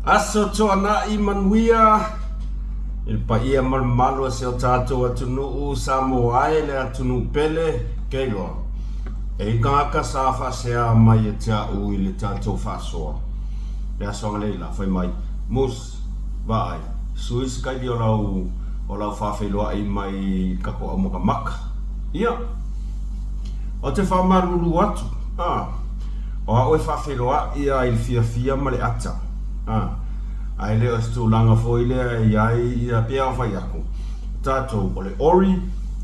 Aso Toanai manuia i le paia ma le mamalu o si o tatou atunuu Samoa e le atunuu pele Keiloa. E i tagata sa faasea mai ia te a'u i le tatou faasoa le aso analeila fai mai, Mus, vaai, sui se kaili o lau o lau faafeiloai mai i le tatou aumakamaka. Ia, ou te faamalulu atu, a, o a'u e faafeiloai a i le fiafia ma le ata, a, ae le o se tulaga foi lea e i ai ia, pei ona fai atu, o tatou o le ori,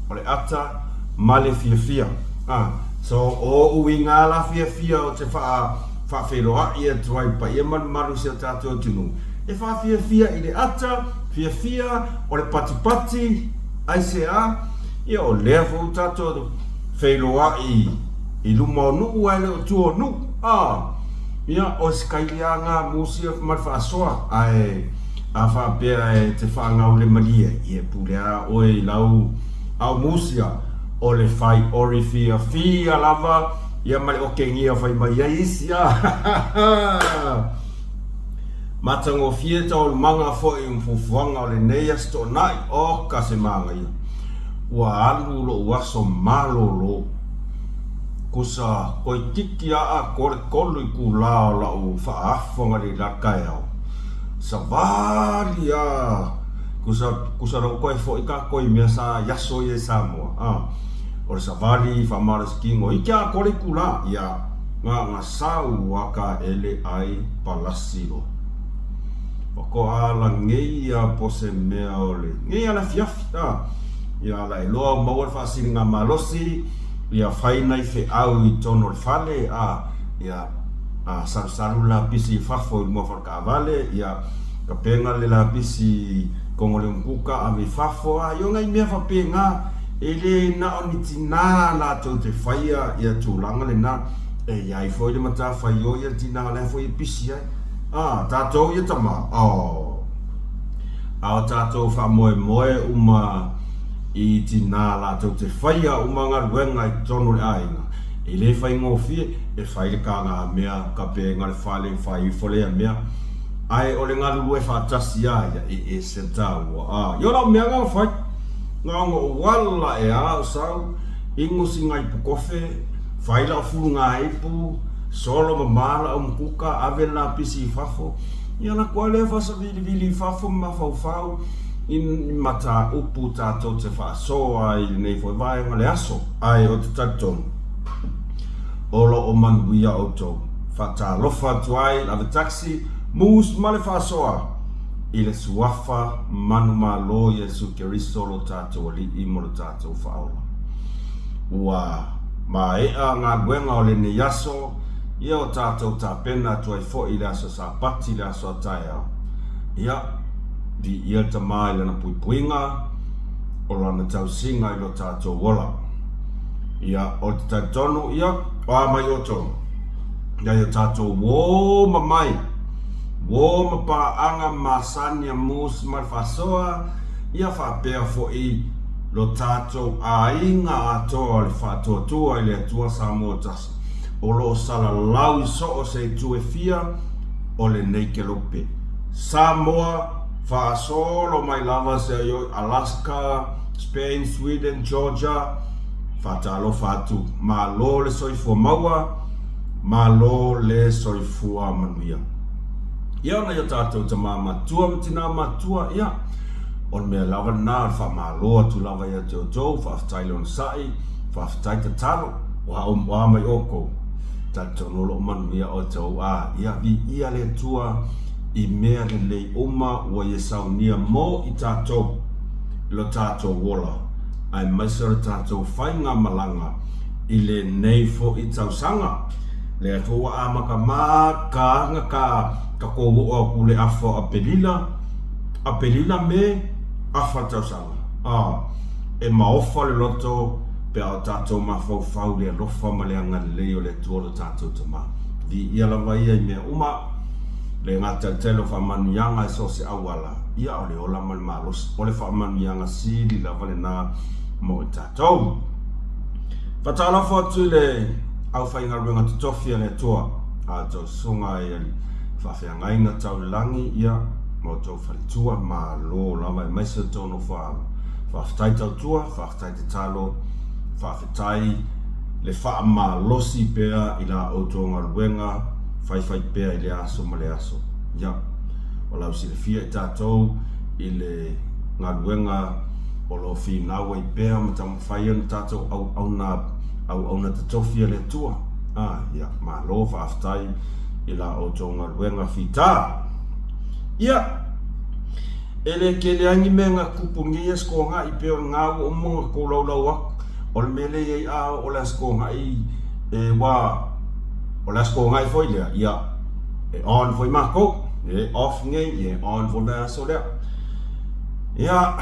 o le ata, ma le fiafia. A, so o o'u uiga la fiafia ou te faa, faafeiloai atu ai i le paia ma le mamalu o si o tatou atunuu, e faafiafia i le ata, fiafia, o le patipati, aisea? Ia o lea foi ua tatou feiloai i luma o nuu ae le o tua o nuu. A, ia o se kailiaga musia ma le faasoa, ae a faapea e te faagaulemalie, ia e pule lava oe i lau ao musia, o le fai ori fiafia lava ia ma le okegia fai mai ai isi a. Matagofie taualumaga foi ma fuafuaga o lenei Aso Toonai, oka se manaia! Ua alu lou aso malolo. Kusa toeitiiti a atoa le 3 itula o lau faaafu analeila taeao. Savali a! Kusa, kusa lou toe foi tatou i mea sa i aso ia i Samoa, a. O le savali faamalosi kino iti a atoa le itula, ia, na ona sau a taele ai palasi loa. Faatoa ala nei a po se mea o le nei ala afiafi a ia ala e loa maua le faasiliga malosi ia fai nai feau i totonu o le fale a ia a salusalu le lapisi i fafo i luma o faletaavale ia tapena le lapisi totonu o le umukuka ave i fafo a ia o nai mea faapena e le na o ni tina latou te faia ia tulaga lena e i ai foi le matafaioi a le tina la foi e pisi ai. A, tatou ia tama, oh. A o tatou faamoemoe uma i tinā latou te whaia uma galuega i totonu o le aiga, e le faigofie, e fai le kāgamea, kapenga le fale, fai ifo lea mea, ae o le galulue faatasi a ia, e ese le taua. A, ia o lau mea na fai, na ona ou ala e a ou sau, inu sina ipu kofe, fai lau fulugāipu, Solo mama lau mukuka, ave le lapisi i fafo, ia alu atu lava lea faasavilivili i fafo ma mafaufau i ni mataupu tatou te faasoa ai i lenei foi vaega o le aso. Ae ou te talitonu, o lo o manuia outou. Faatalofa atu ai le avetaxi, Moose ma le faasoa i le Suafa manumalo Iesu Keriso lo tatou Alii ma lo tatou Faaola. Ua maea galuega o lenei aso, ia o tatou tapena atu ai foi i le aso Sapati, le aso a taeao. Ia, viia le Tama i Lana puipuiga, o Lana tausiga i lo tatou ola. Ia, ou te talitonu, ia, o a mai outou, nai o tatou uō ma mai, uō ma paaga masani a Moose ma le Faasoa, ia faapea foi lo tatou aiga atoa o le Faatuatua i le Atua Samoa Tasi, o lo o salalau i so o se itu e fia o lenei kelope. Samoa, faasolo mai lava seia o i Alaska, Spain, Sweden, Georgia, faatalofa atu, malo le soifua maua, malo le soifua manuia. Ia, nai o tatou tama matua ma tina matua, ia, O le mea lava lena o le faamalo atu lava ia te outou, faafetai le onosai, faafetai tatalo, o a mai outou, talitonu o lo o manuia outou, a ia viia le Atua i mea lelei uma ua Ia saunia mo i tatou i lo tatou ola, aemaise o le tatou faigamalaga i lenei foi tausaga. Lea foi ua amata maka ka tatou oo atu i le afa o Aperila, Aperila, Me, afa le tausaga, a e maofa le loto pe a o tatou mafaufau i le alofa ma le agalelei o le Atua lo tatou Tama. Viia lava Ia i mea uma, le gataitai o faamanuiaga i so o se auala, ia o le ola ma le malosi, o le faamanuiaga sili lava lena mo i tatou. Faatalofa atu i le aufaigaluega totofi a le Atua, a outou susuga i Faafeagaiga tau le lagi, ia, ma outou faletua, malo lava aemaise outou nofoaalo. Faafetai tautua, faafetai tatalo, faafetai le faamalosi pea i la outou galuega faifai pea i lea aso ma lea aso. Ia, o lau silafia i tatou i le galuega o lo o finau ai pea ma taumafai ona tatou auauna, auauna totofi a le Atua. A, ia, malo faafetai i la outou galuega fita. Ia, e le tele ai ni mea na tupu i lenei Aso Toonai pei o lena ua uma ona tolaulau atu. O le mea lea e i ai a oo le Aso Toonai, e, ua, o le Aso Toonai foi lea, ia, e on foi matou. E off nei, ia e on foi le vaiaso lea. Ia,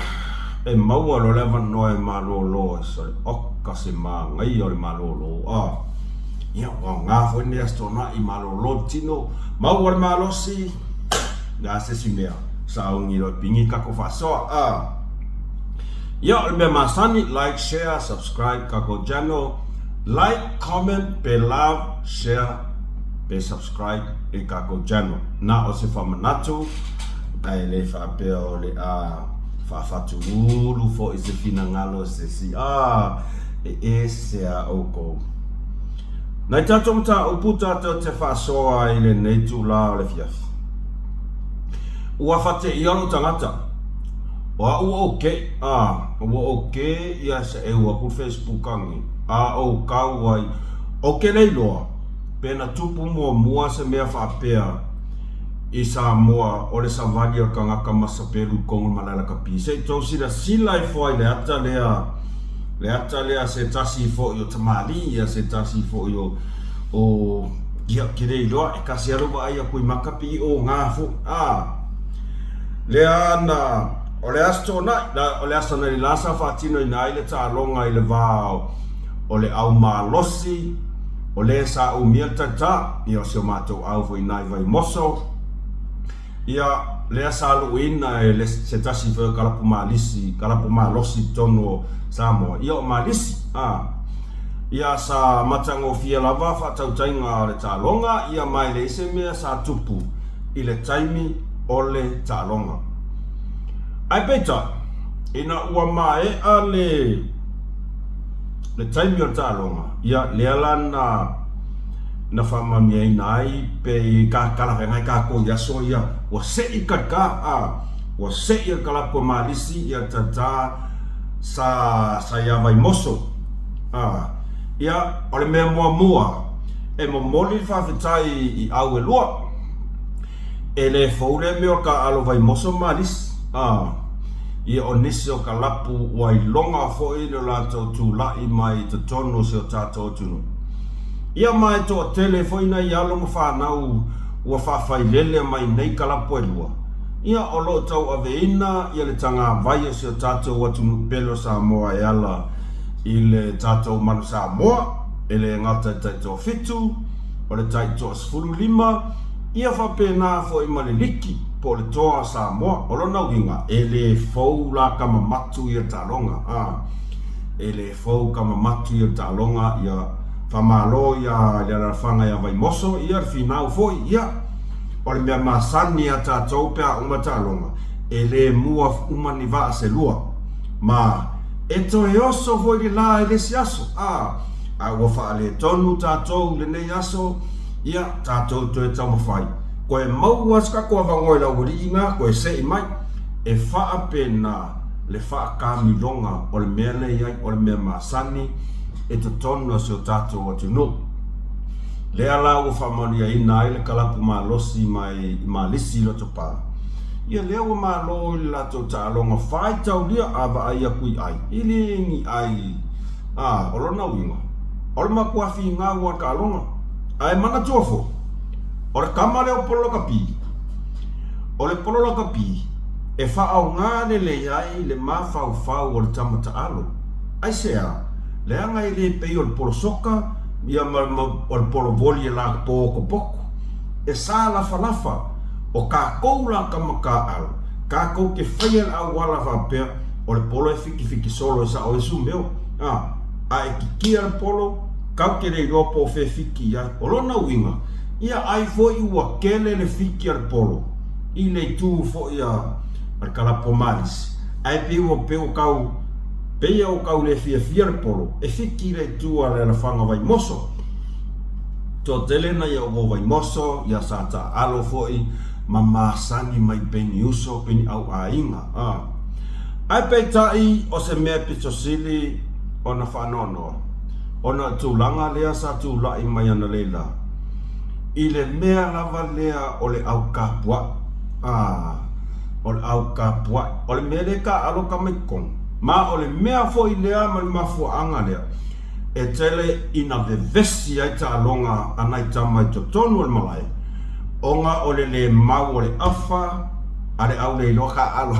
e maua loa le avanoa e malolo ai, sole, oka se manaia o le malolo, a. Ia, ua aoga foi lenei Aso Toonai, malolo le tino, maua le malosi, o le a se isi mea, sauni loa e pigi le tatou faasoa, a. Ia, o le mea masani, like, share, subscribe tatou channel, like, comment, pe love, share, pe subscribe i tatou channel. Na o se faamanatu, ae le faapea o le a faafatuulu foi se finagalo o se isi, a, e ese a outou. Nai tatou mataupu tatou te faasoa ai i lenei itula o le afiafi. Ua fateia lou tagata. O au ua ou kei, a, ua ou kē ia se eu aku le Facebook ange, a ou kau ai, ou ke le iloa, pe na tupu muamua se mea faapea i Samoa o le savali o le tagata ma sapelu i totonu o le malae lakapi. Se i tou silasila ifo ai i le ata lea, le ata lea se tasi foi o tamalii ia se tasi foi o, o, ia, ou te le iloa, e tasi lava lou vaai atu i maka pei o gā foi, a. Lea na, o le Aso Toonai, la, o le aso analeila sa faatinoina ai le taaloga i le va o le au malosi, o le sa umia le taitā, ia o si o matou au foi i ina i Vaimoso, ia, lea sa luuina e le, se tasi foi o kalapu malisi, kalapu malosi i totonu o Samoa, ia o Malisi, a. Ia sa matagofie lava faatautaiga o le taaloga, ia ma e leai se mea sa tupu i le taimi o le taaloga. Ae peitai, ina ua maea le le taimi o le taaloga, ia lea la na na faamanuiaina ai pe i ka talafeagai tatou i aso ia, ua sei le talita, a, ua sei le kalapu a Malisi ia le talita sa sa ia Vaimoso, a. Ia, o le mea muamua, e momoli le faafetai i au e lua. E le fou lea mea o taaalo Vaimoso ma Malisi, a. Ia o nisi o kalapu ua iloga foi lo latou tulai mai i totonu o si o tatou atunuu. Ia ma e toatele foi nai alo ma fanau ua faafailele mai nei kalapu e lua, ia o lo o tauaveina ia le tagavai o si o tatou atunuu pele o Samoa e ala i le tatou Manu Samoa, e le gata i le taitoafitu, o le taitoasefululima, ia faapena foi ma le liki po o le toa o Samoa. O lona uiga, e le fou la ka mamatu ia taaloga, a, e le fou ka mamatu ia taaloga, ia faamalo ia le alalafaga ia Vaimoso, ia le finau foi, ia o le mea masani a tatou pe a uma taaloga, e le mua uma ni vaa se lua, ma e toe oso foi le la i le isi aso, a, a ua faaletonu tatou i lenei aso, Ia, tatou toe taumafai, koe maua se tatou avanoa i le aualii ina, koe sei mai. E faapena le faakamiloga o le mea lea i ai, o le mea masani i totonu o si o tatou atunuu. Lea la ua faamanuiaina ai le kalapu malosi mai i Malisi i Lotopa. Ia lea ua malo i le latou taaloga faitaulia a vaai atu i ai, i le ni ai, a, o lona uiga, o le matua finau a le taaloga. Ae manatua foi, o le tama lea o Pololakapi, o le Pololakapi e faaaoga lelei ai le mafaufau o le tama taalo. Aisea? Leaga e le pei o le polo soka ia ma o le polo voli e lapopotopoto. E sa lafalafa, o tatou la tama taaalo, tatou te faia le auala faapea o le polo e fitifiti solo e sao ai sumeo. A, a e kikia le polo, Kau te le iloa po o fea fiki i ai. O lona uiga, Ia ai foi ua kele le fiki a le polo i le itu foi a le kalapu o Malisi, ae pei ua pei ua kau pei ua kau le fiafia le polo e fiki i le itu a le alafaga o Vaimoso. Toatele nai au o Vaimoso, ia sa taaalo foi ma masani mai pei ni uso pei ni au aiga. Ae peitai o se mea pito sili ona faanoanoa, ona o le tulaga lea sa tulai mai analeila i le mea lava lea o le au kapua'i. A, o le au kapua'i, o le mea lea e taaalo tama i totonu, ma o le mea foi lea ma le mafuaaga lea e tele ina vevesi ai taaloga a nai tama i totonu o le malae, ona o le le mau o le afa a le au leiloa taaalo.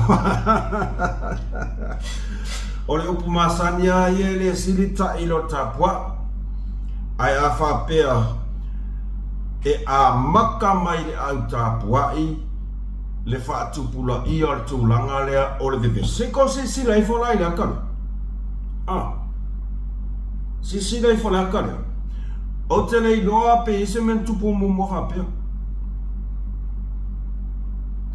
O le upu masani lava ia e le sili taʻi i lo le tapuaʻi. Ae a faapea e amata mai le au tapuaʻi le faatupulaia o le tulaga lea o le vevesi, se i tou silasila ifo la i le ata lea. A, silasila ifo i le ata lea. Ou te le iloa pe i ai se mea na tupu muamua faapea.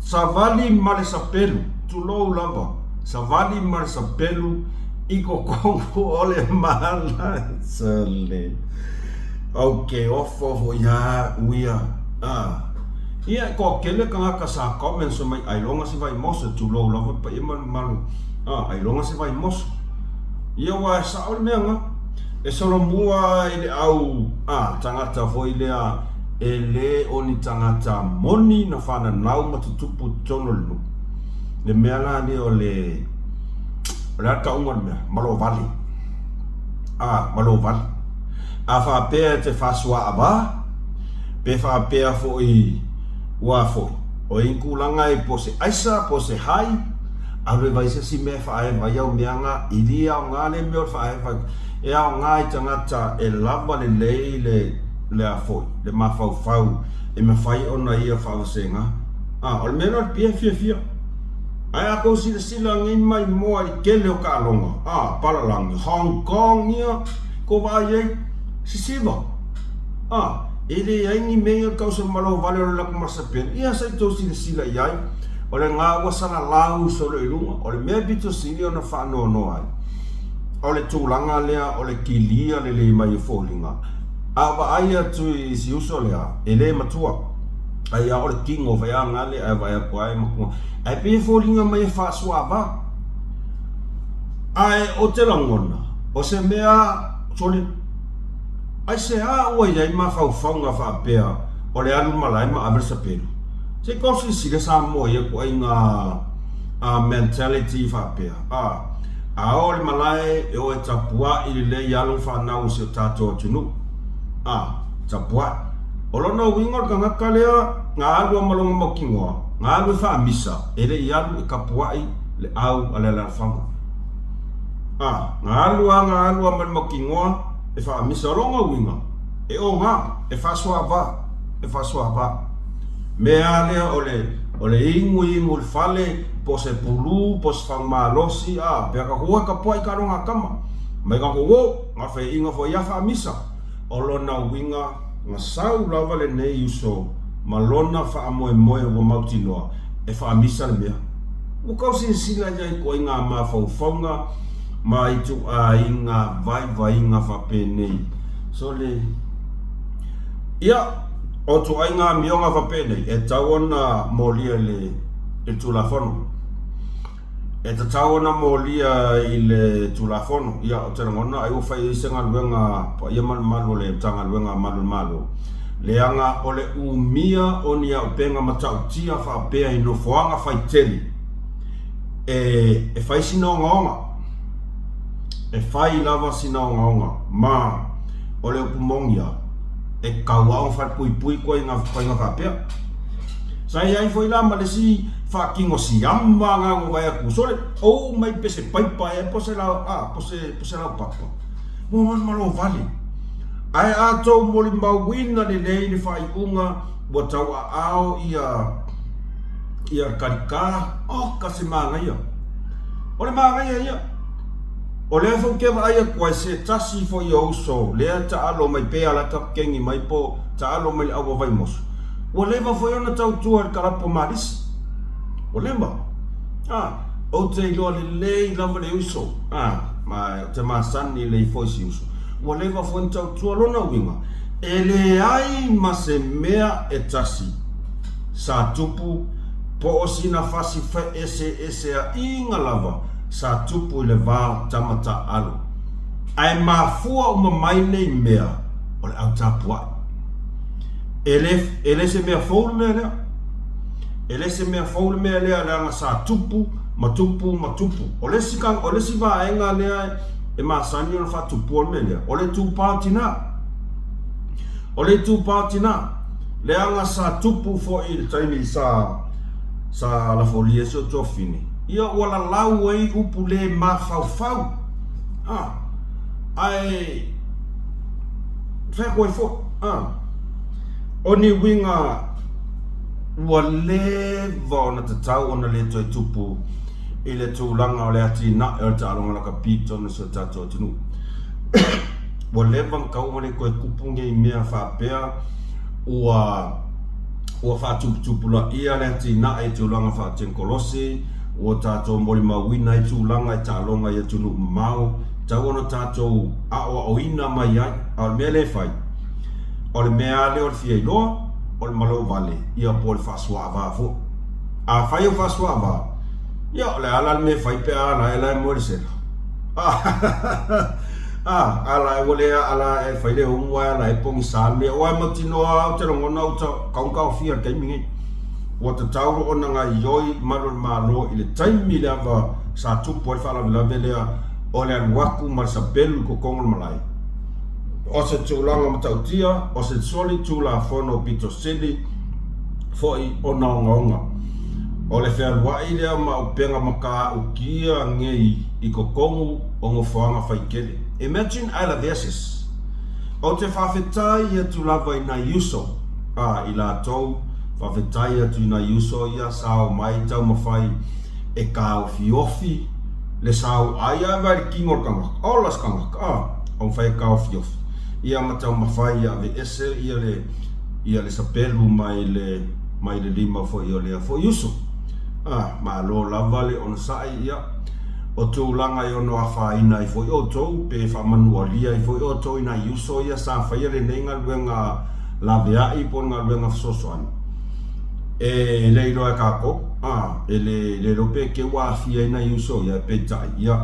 Savali ma le sapelu, tulou lava, savali ma le sapelu i totonu o le mala. Sole. Ou te ofo foi lava au ia. A. Ia, e toatele tagata sa comments mai ailoga se Vaimoso, tulou lava le paia ma le mamalu. A, ailoga se Vaimoso. Ia aua e sao le mea lena. E solomua i le au a tagata foi lea e le o ni tagata moni na fananau ma tutupu i totonu o le nuu. Le mea la lea o le, o le a le tauga o le mea? Malovale. A, malovale. A faapea e te faasuaava, pe faapea foi ua foi, o i tulaga e po o se aisa, po o se hai, alu e vaai se isi mea e faaeva ai au mea na, e le aoga lea mea o le faaeva, e aoga i tagata e lava lelei le, le a foi, le mafaufau e mafai ona ia faavasega. A, o le mea lena o le pia e fiafia. Ae a tou silasila nei maimoa i le tele o taaloga, a, palalagi, Hong Kong ia, tou vaai ai, sisiva, a, e leai ni mea ia o le tausa malo vale o le latou masapele, ia se i tou silasila i ai, o lena ua salalau solo i luga, o le mea pito sili ona faanoanoa ai, o le tulaga lea o le kilia lelei mai o foliga, a vaai atu i si uso lea, e le matua. Ai a o le tino fai a gale ae vaai atu ai matua. Ae pei e foliga mai e faasuava. Ae o te lagona, o se mea sole, aisea ua i ai mafaufauga faapea o le alu malae ma ave le sapelu? Se i tau silasila Samoa i ia ituaiga mentality faapea. A, a o le malae e o e tapuai lelei alo ma fanau o si o tatou atunuu. A, tapuai. O lona uiga o le tagata lea na alu a ma lona mautinoa, na alu e faamisa, e le i alu e tapuai le au a le alaalafaga. A, na alu a na alu a ma le mautinoa e faamisa. O lona uiga, e oga, e faasoava, e faasoava. Mea a lea o le, o le inu inu i le fale, po o se pulu, po o se fagu malosi, a, pea tatou o e tapuai i taaloga a tama. Mai tatou o, na faiaina foi a faamisa. O lona uiga, na sau lava lenei uso ma lona faamoemoe ua mautinoa e faamisa le mea. Ua tau silasila ia i ituaiga mafaufauga ma ituaiga vaivaiga faapenei. Sole. Ia, o ituaiga amioga faapenei e tatau ona molia i le Tulafono. E tatau ona molia i le Tulafono. Ia, ou te lagona ai ua fai ai se galuega paia ma le mamalu o le Matagaluega a Malu o le Malo, leaga o le umia o ni auupega matautia faapea i nofoaga faitele, e, e fai sina ogaoga. E fai lava sina ogaoga, ma o le upu moni lava, e tatau lava ona falepuipui ituaiga faiga faapea. Sa i ai foi la ma le isi faatino siama na na vaai atu, sole, ou mai pe se paipa ea po se lau, a, po se, po se laupapa. Ua manumalo vale. Ae a tou molimauina lelei le faaiuga ua tauaao ia, ia le talita, oka se manaia. O le manaia ia. O lea foi ou te vaai atu ai se tasi foi o uso lea taalo mai pe ala tapukeni mai po taalo mai le aua Vaimoso, ua leva foi ona tautua i le kalapu o Malisi. Ua leva. A, ou te iloa lelei lava le uso, a, ma ou te masani lelei foi i si uso. Ua leva foi ona tautua lona uiga, e leai ma se mea e tasi sa tupu po o sina fasi feeseeseaiga lava sa tupu i le va o tama taaalo, ae mafua uma mai nei mea o le au tapuai. E le, e le se mea fou le mea lea. E le se mea fou le mea lea leaga sa tupu ma tupu ma tupu. O le isi, o le isi vaega lea e masani ona faatupua le mea lea, o le itupa o tina. O le itupa o tina, leaga sa tupu foi i le taimi sa, sa lafolia ai si ou tuafafine, ia ua lalau ai upu le mafaufau. A, ae fai atu ai foi, a, o ni uiga ua leva ona tatau ona le toe tupu i le tulaga o le atinae o le taaloga lakapi i totonu o si o tatou atunuu. Ua leva ona tatau ona le toe tupu nei mea faapea ua ua faatuputupulaia le atinae i tulaga faatekonolosi, ua tatou molimauina ai tulaga i taaloga i atunuu mamao, tatau ona tatou aoaoina mai ai. A o le mea lea e fai, o le mea lava lea o le fia iloa, o le malou vale, ia po o le faasuaava foi. Afai o faasuaava, ia o le a la le mea e fai pe a ala e la e moe le sela? A, ala e ua le ala e fai le umu ae ala e pogisa le mea. Aua e mautinoa lava ou te lagona ua tatau ona taofia i le taimi nei. Ua tatau loa ona gaoioi malu o le Malo i le taimi lava sa tupu ai le faalavelave lea o le alu atu ma le sapelu i totonu o le malae. O se tulaga matautia, o se solitulafono pito sili foi ona ogaoga. O le fealuai lea ma upega mataautia nei i totonu o nofoaga faitele. Imagine I lavea se isi. Ou te faafetai atu lava i nai uso, a, i latou, faafetai atu i nai uso ia sa omai taumafai e taofiofi le sauai a vaai i le kino o le tagata, ola se tagata, a, taumafai e taofiofi, ia ma taumafai e aveese ia le, ia le sapelu mai le, mai le lima foi o lea foi uso. A, malo lava le onosai, ia. O tulaga e ono afaina ai foi outou, pe faamanualia ai foi outou i nai uso ia sa faia lenei galuega laveai po o le galuega fesoasoani, e le iloa e kākou, a, e le, le iloa pe te ua aafia ai nai uso ia, peitai, ia,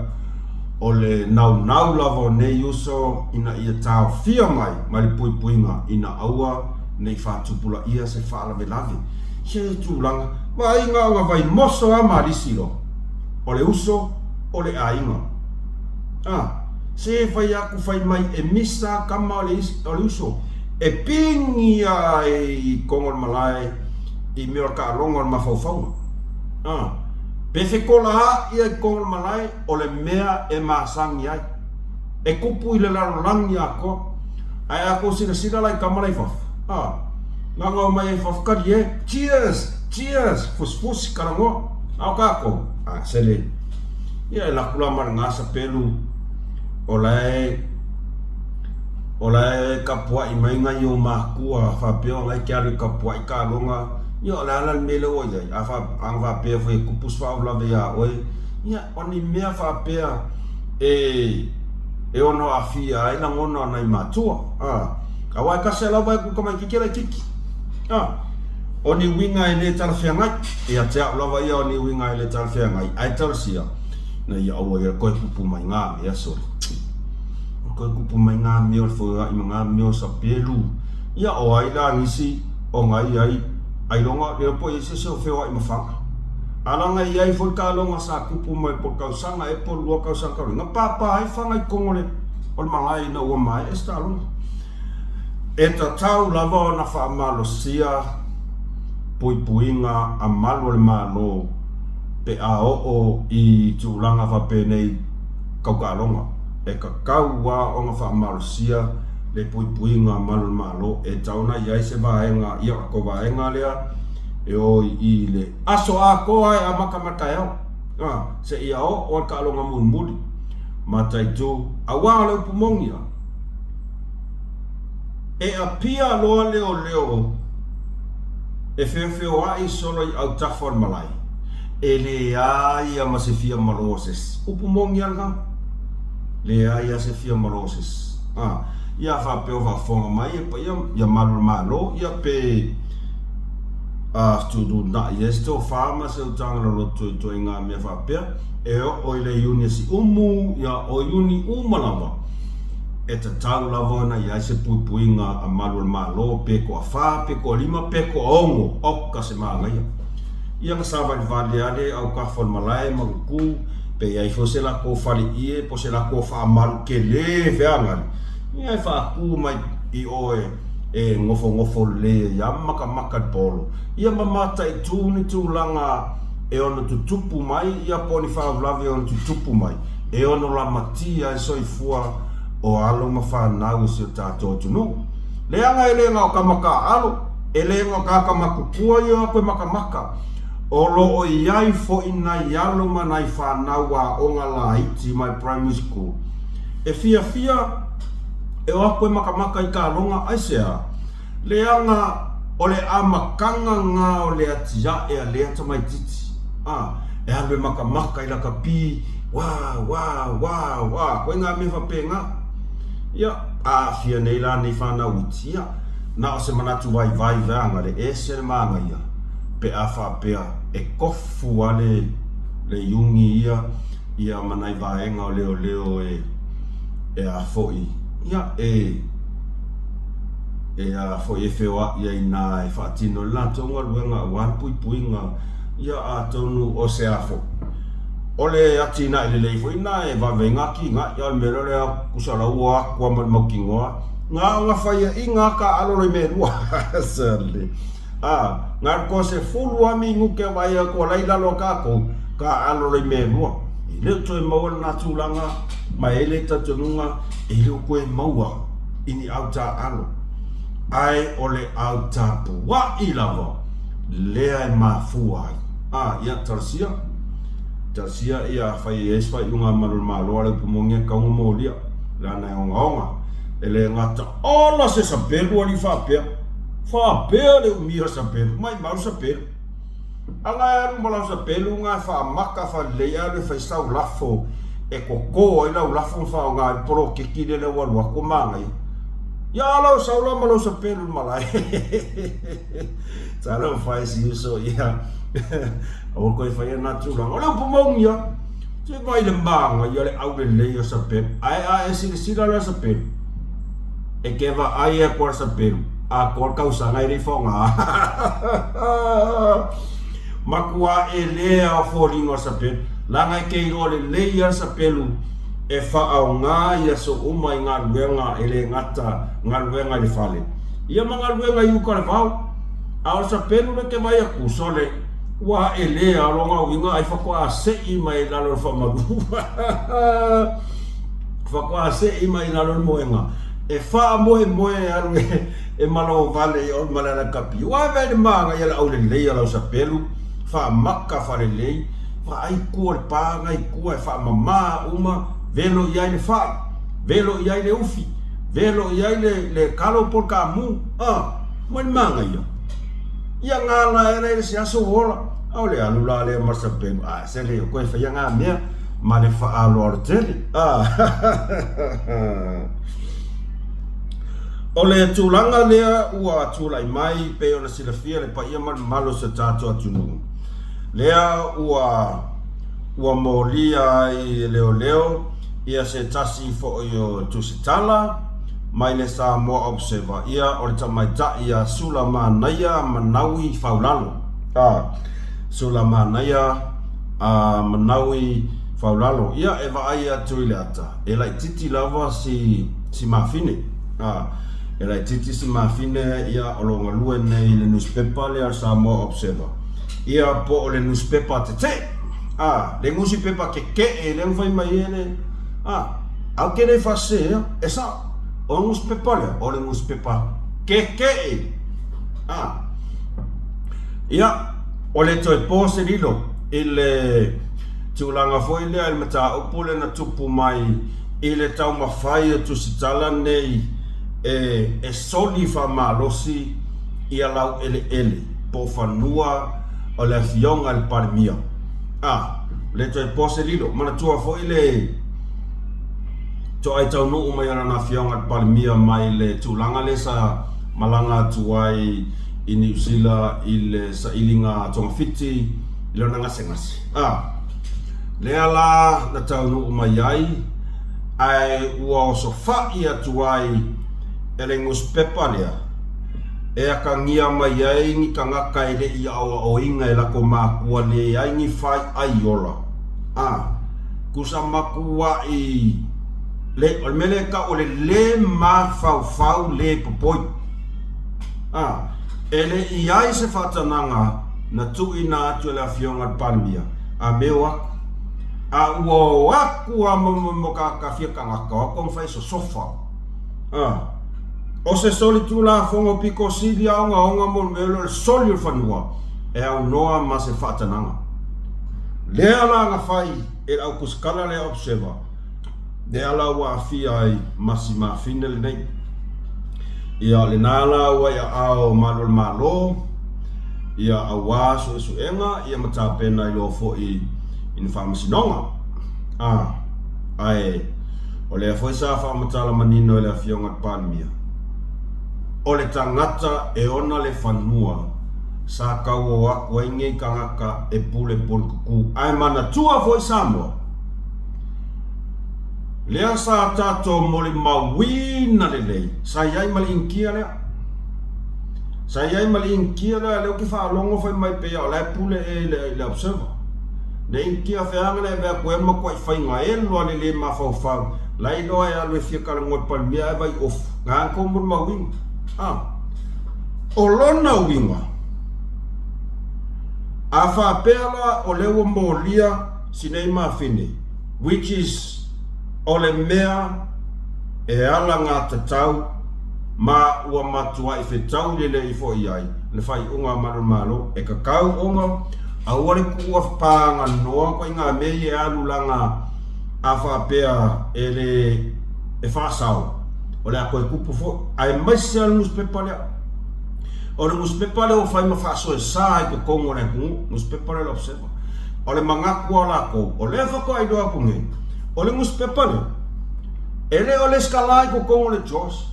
o le naunau lava o nei uso ina ia taofia mai mai le puipuiga ina aua ne i faatupulaia se faalavelave. Ia tulaga, vaai na ona vaimoso lava ma alisi loa. O le uso, o le aiga. A, se fai atu fai mai e misa kama o le, o le uso, e pigi ai i koga o le malae i mea o le taaloga o le mafaufauga. A, pe fekola ai i koga o le malae, o le mea e masani ai. E kupu i le lalolagi atoa. Ae a tou silasila la i tama la i fafo, a, na ona omai ai i fafo, talie, cheers, cheers, fusifusi, talanoa. A o tatou, a, sele, ia e laku la ma le gasapelu o la e, o la e kapuaʻi mai nai ou makua faapea o la e te alu e kapuaʻi taaloga, ia o le a la le mea lea ua i ai? A fa, ana faapea foi e kupu se faalavelave iā oe, ia o ni mea faapea e, e ono aafia ai lagona o nai matua, a, aua e tasi lava e ku tamaitiiti laitiiti, a. O ni uiga e le talafeagai, ia te au lava ia o ni uiga e le talafeagai, ae talosia, ina ia aua ia toe kupu mai ngā mea, sole. O toe kupu mai ngā mea o le feoai ma ngā mea o sapelu. Ia o ai la nisi o ngai ai, ailoga le po i ai se isi o feoai ma faga. A laga i ai foi taaloga sa kupu mai po o le tausaga ea po o le lua tausaga talu ai, na pāpā ai faga i totonu o le o le malae ina ua maea se taaloga. E tatau lava ona faamalosia puipuiga a malu o le Malo pe a oo i tulaga faapenei tau taaloga. E tatau lava ona faamalosia le puipuiga a malu o le Malo e tatau ona i ai se vaega, ia o le vaega lea e o i le aso atoa e amata mai le taeao seia oo i le taaloga mulimuli. Mataitu, auā o le upu moni a. E apia loa leoleo e feofeoaʻi solo i autafa o le malae, e leai a ma se fia malo o se isi. Upu moni a lena? Leai a se fia malo o se isi. A, ia faapea o faafofoga mai e paia ia malu o le Malo, ia pe a fetuutuunai ai se tofa ma se utaga loloto i ituaiga mea faapea, e oo i le Iuni a Siumu, ia o Iuni uma lava, e tatau lava ona i ai se puipuiga a malu o le Malo, pe toafa, pe toalima, pe toaono, oka se manaia. Ia na savalivali lava le autafa o le malae ma gutu, pe i ai foi se latou faleie po o se latou faamalu tele feagali, ia e faatu mai i o e nofonofo lelei ai lava ma matamata i le polo, ia ma mataitu ni tulaga e ono tutupu mai, ia po o ni faalavelave e ono tutupu mai, e ono lamatia ai soifua o alo ma fanau o si o tatou atunuu. Leaga e le na o tama taaalo, e le na o tagata matutua ia o atu e matamata. O lo o i ai foi nai alo ma nai fanau aoga laiti mai primary school e fiafia e o atu e matamata i taaloga, aisea? Leaga o le amataga na o le atiae a lea tamaititi, a, e alu e matamata i lakapi, wa, wa, wa, wa, koe ngā mea faapena. Ia, a aafia nei la nei whanau iti, ia, na o se manatu vaivai vaeaga le ese le manaia, pe a faapea e kofu a le, le iugi ia, ia ma nai vaega o leoleo e, e a foi, ia, e, e a foi e feoaʻi ai inā e faatino i le latou galuega aua le puipuiga, ia atonu o se a foi. O le atinae lelei foi lena e vave ai ngā kīngai, a o le mea lea o le tusa la ua o atu lava ma le mautinoa, na ona faiaʻiga lava taaalo loa i mea e lua. Sale. A, na o le toasefulu lava minute e vaai atu o la e i lalo a tatou, taaalo loa i mea e lua. E le o toe maua lena tulaga, ma e i ai le talitonuga e le o toe maua i ni au taaalo, ae o le au tapuaʻi lava lea e mafua ai. A, ia, talosia, talosia, ia, afai e i ai se faaiuga a Malu o le Malo a le upu moni e tatau ona molia, leaga e ogaoga, e le gata ola se sapelu alii faapea, faapea le umia o sapelu, maimau le sapelu. Aga e alu ma lau sapelu ga e faamaka faalelei ae alu e fai sau lafo e koko ai lau lafo ma faaaoga ai le poloketi lea lea ua alu atu ua manaia. Ia a lau sau la ma lou sapelu i le malae. Talofa e si uso ia. Aua koe faia na tulaga. O le upu mauni ia. Se vai le manaia le aulelei o sapelu. Ae a e silasila la sapelu. E ke vaai atu a le sapelu, atoa le tausaga e le i faaaoga. Matua elea o foliga o le sapelu, leaga e te iloa lelei lava le sapelu e faaaoga i aso uma i galuega e le gata galuega i le fale, ia ma galuega i uta o le vao. A o le sapelu lea e te vaai atu, sole, ua elea, o lona uiga ai faatoa sei mai i lalo o le faamalu. Faatoa sei mai i lalo le moega e faamoemoe e alu e malovale i o i malae lakapi. Ua ave ai le manaia le aulelei o lau sapelu, faamaka faalelei, vaai tua le pa nai tua e faamama uma, velo i ai le fai, velo i ai le ufi, velo i ai le kalo po o le kamu, a, mai le manaia. Ia gala e ala i se aso ua ola, a o le alu la lea ma le sapelu, a se le o koe faia ngā mea ma le faaaloalo tele. A O le tulaga lea ua tulai mai pei ona silafia le paia ma le mamalu o si o tatou atunuu, lea ua ua molia ai e leoleo ia se tasi foi o tusitala mai le Samoa Observer, ia o le tamaitai ia Sulamanaia Manaui Faulalo. A Sulamanaia a Manaui Faulalo, ia e vaai atu i le ata, e laititi lava si si mafine. A e laititi si mafine ia o lo o galue nei i le nusipepa lea o le Samoa Observer. Ia po o le nusipepa tetee. A le nusipepa kekeʻe lea na fai mai ai le a Ae ou te le faasese, e sao, o le nusipepa lea, o le nusipepa kekeʻe. A ia, o le toe po se lilo i le. tulaga foi lea i le mataupu lea na tupu mai i le taumafai o Tusitala nei e e soli faamalosi ia laueleele po o fanua o le Afioga i le Palemia. A, le toe po se lilo. Manatua foi le toai taunuu mai o lana Afioga i le Palemia mai le tulaga lea sa malaga atu ai i Niu Sila i le sailiga togafiti i lona gasegase. A, lea la na taunuu mai ai, ae ua osofai atu ai e le nusipepa lea e akagia mai ai ni tagata e le i aoaoina e lako makua leai ni fai ai ola. A, tusa matuai le, o le mea lea e tau o le le mafaufau le popoi. A, e le i ai se faatanaga na tuuina atu e le Afioga i le Palemia, a me o aku. A ua o aku a mo mo mo ka ka fia tagata, o aku ona fai sosofa. A, o se solitulafono pito sili a ogaoga mo le mea lea o le soli o le fanua, e aunoa ma se faatanaga. Lea la na fai e le autusikala lea Observer, lea la ua aafia ai ma si mafine lenei. Ia, lena la ua i aao o malu o le Malo, ia auā suesuega ia ma tapena i loa foi i ni faamasinoga. A, ae o lea foi sa faamatala manino e le Afioga i le Palemia, o le tagata e ona le fanua sa tauo atu ai nei tagata e pule polokukū. Ae manatua foi Samoa, lea sa tatou molimauina lelei, sa i ai ma le Initia lea. Sa i ai ma le Initia lea, lea ou te faalogo fai mai pei o la e pule ea i le Observer. Le Initia feaga lea e avea atu ai le matuai faiga elo a le le mafaufau, la e iloa e alu e fia talanoa i le Palemia ae vai ofu, na ana tou molimauina. A. O lona uiga, a faapea la o lea ua molia si nei mafine, which is o le mea e alagatatau ma ua matuai fetau lelei foi i ai le faaiuga a Malu o le Malo, e tatau ona aua le tuua paganoa ituaiga mea ia e alu laga a faapea e le e faasao, o le a toe tupu foi. Aemaise lava le nusipepa lea. O le nusipepa lea ua fai ma faasoesa i totonu o le atunuu, nusipepa lea o le Observer. O le manatu lava o latou, o lea faatoa iloa atu nei, o le nusipepa lea, e le o lesitala i totonu o le JOS.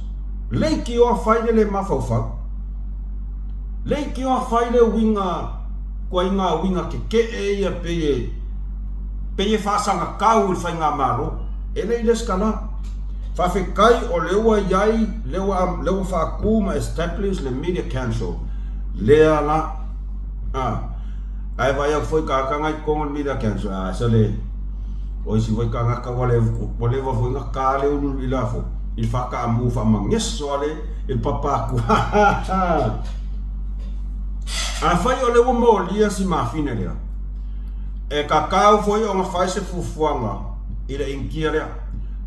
Leitioa fai le le mafaufau. Leitioa fai le uiga, ituaiga uiga tetee ia pei e, pei e faasagatau i le faigamalo. E le i lesitala. Faafetai o lea ua i ai, lea ua, lea ua faatu ma establish le Media Council, lea la, a, ae vaai atu foi i tagata na i totonu o le Media Council, a, sole, o isi foi tagata ua le, ua leva foi na ta le ulu i la foi, i le faataamu faamageso a le, i le papa atu. Afai o lea ua molia si mafine lea, e tatau foi ona fai se fuafuaga i le Initia lea.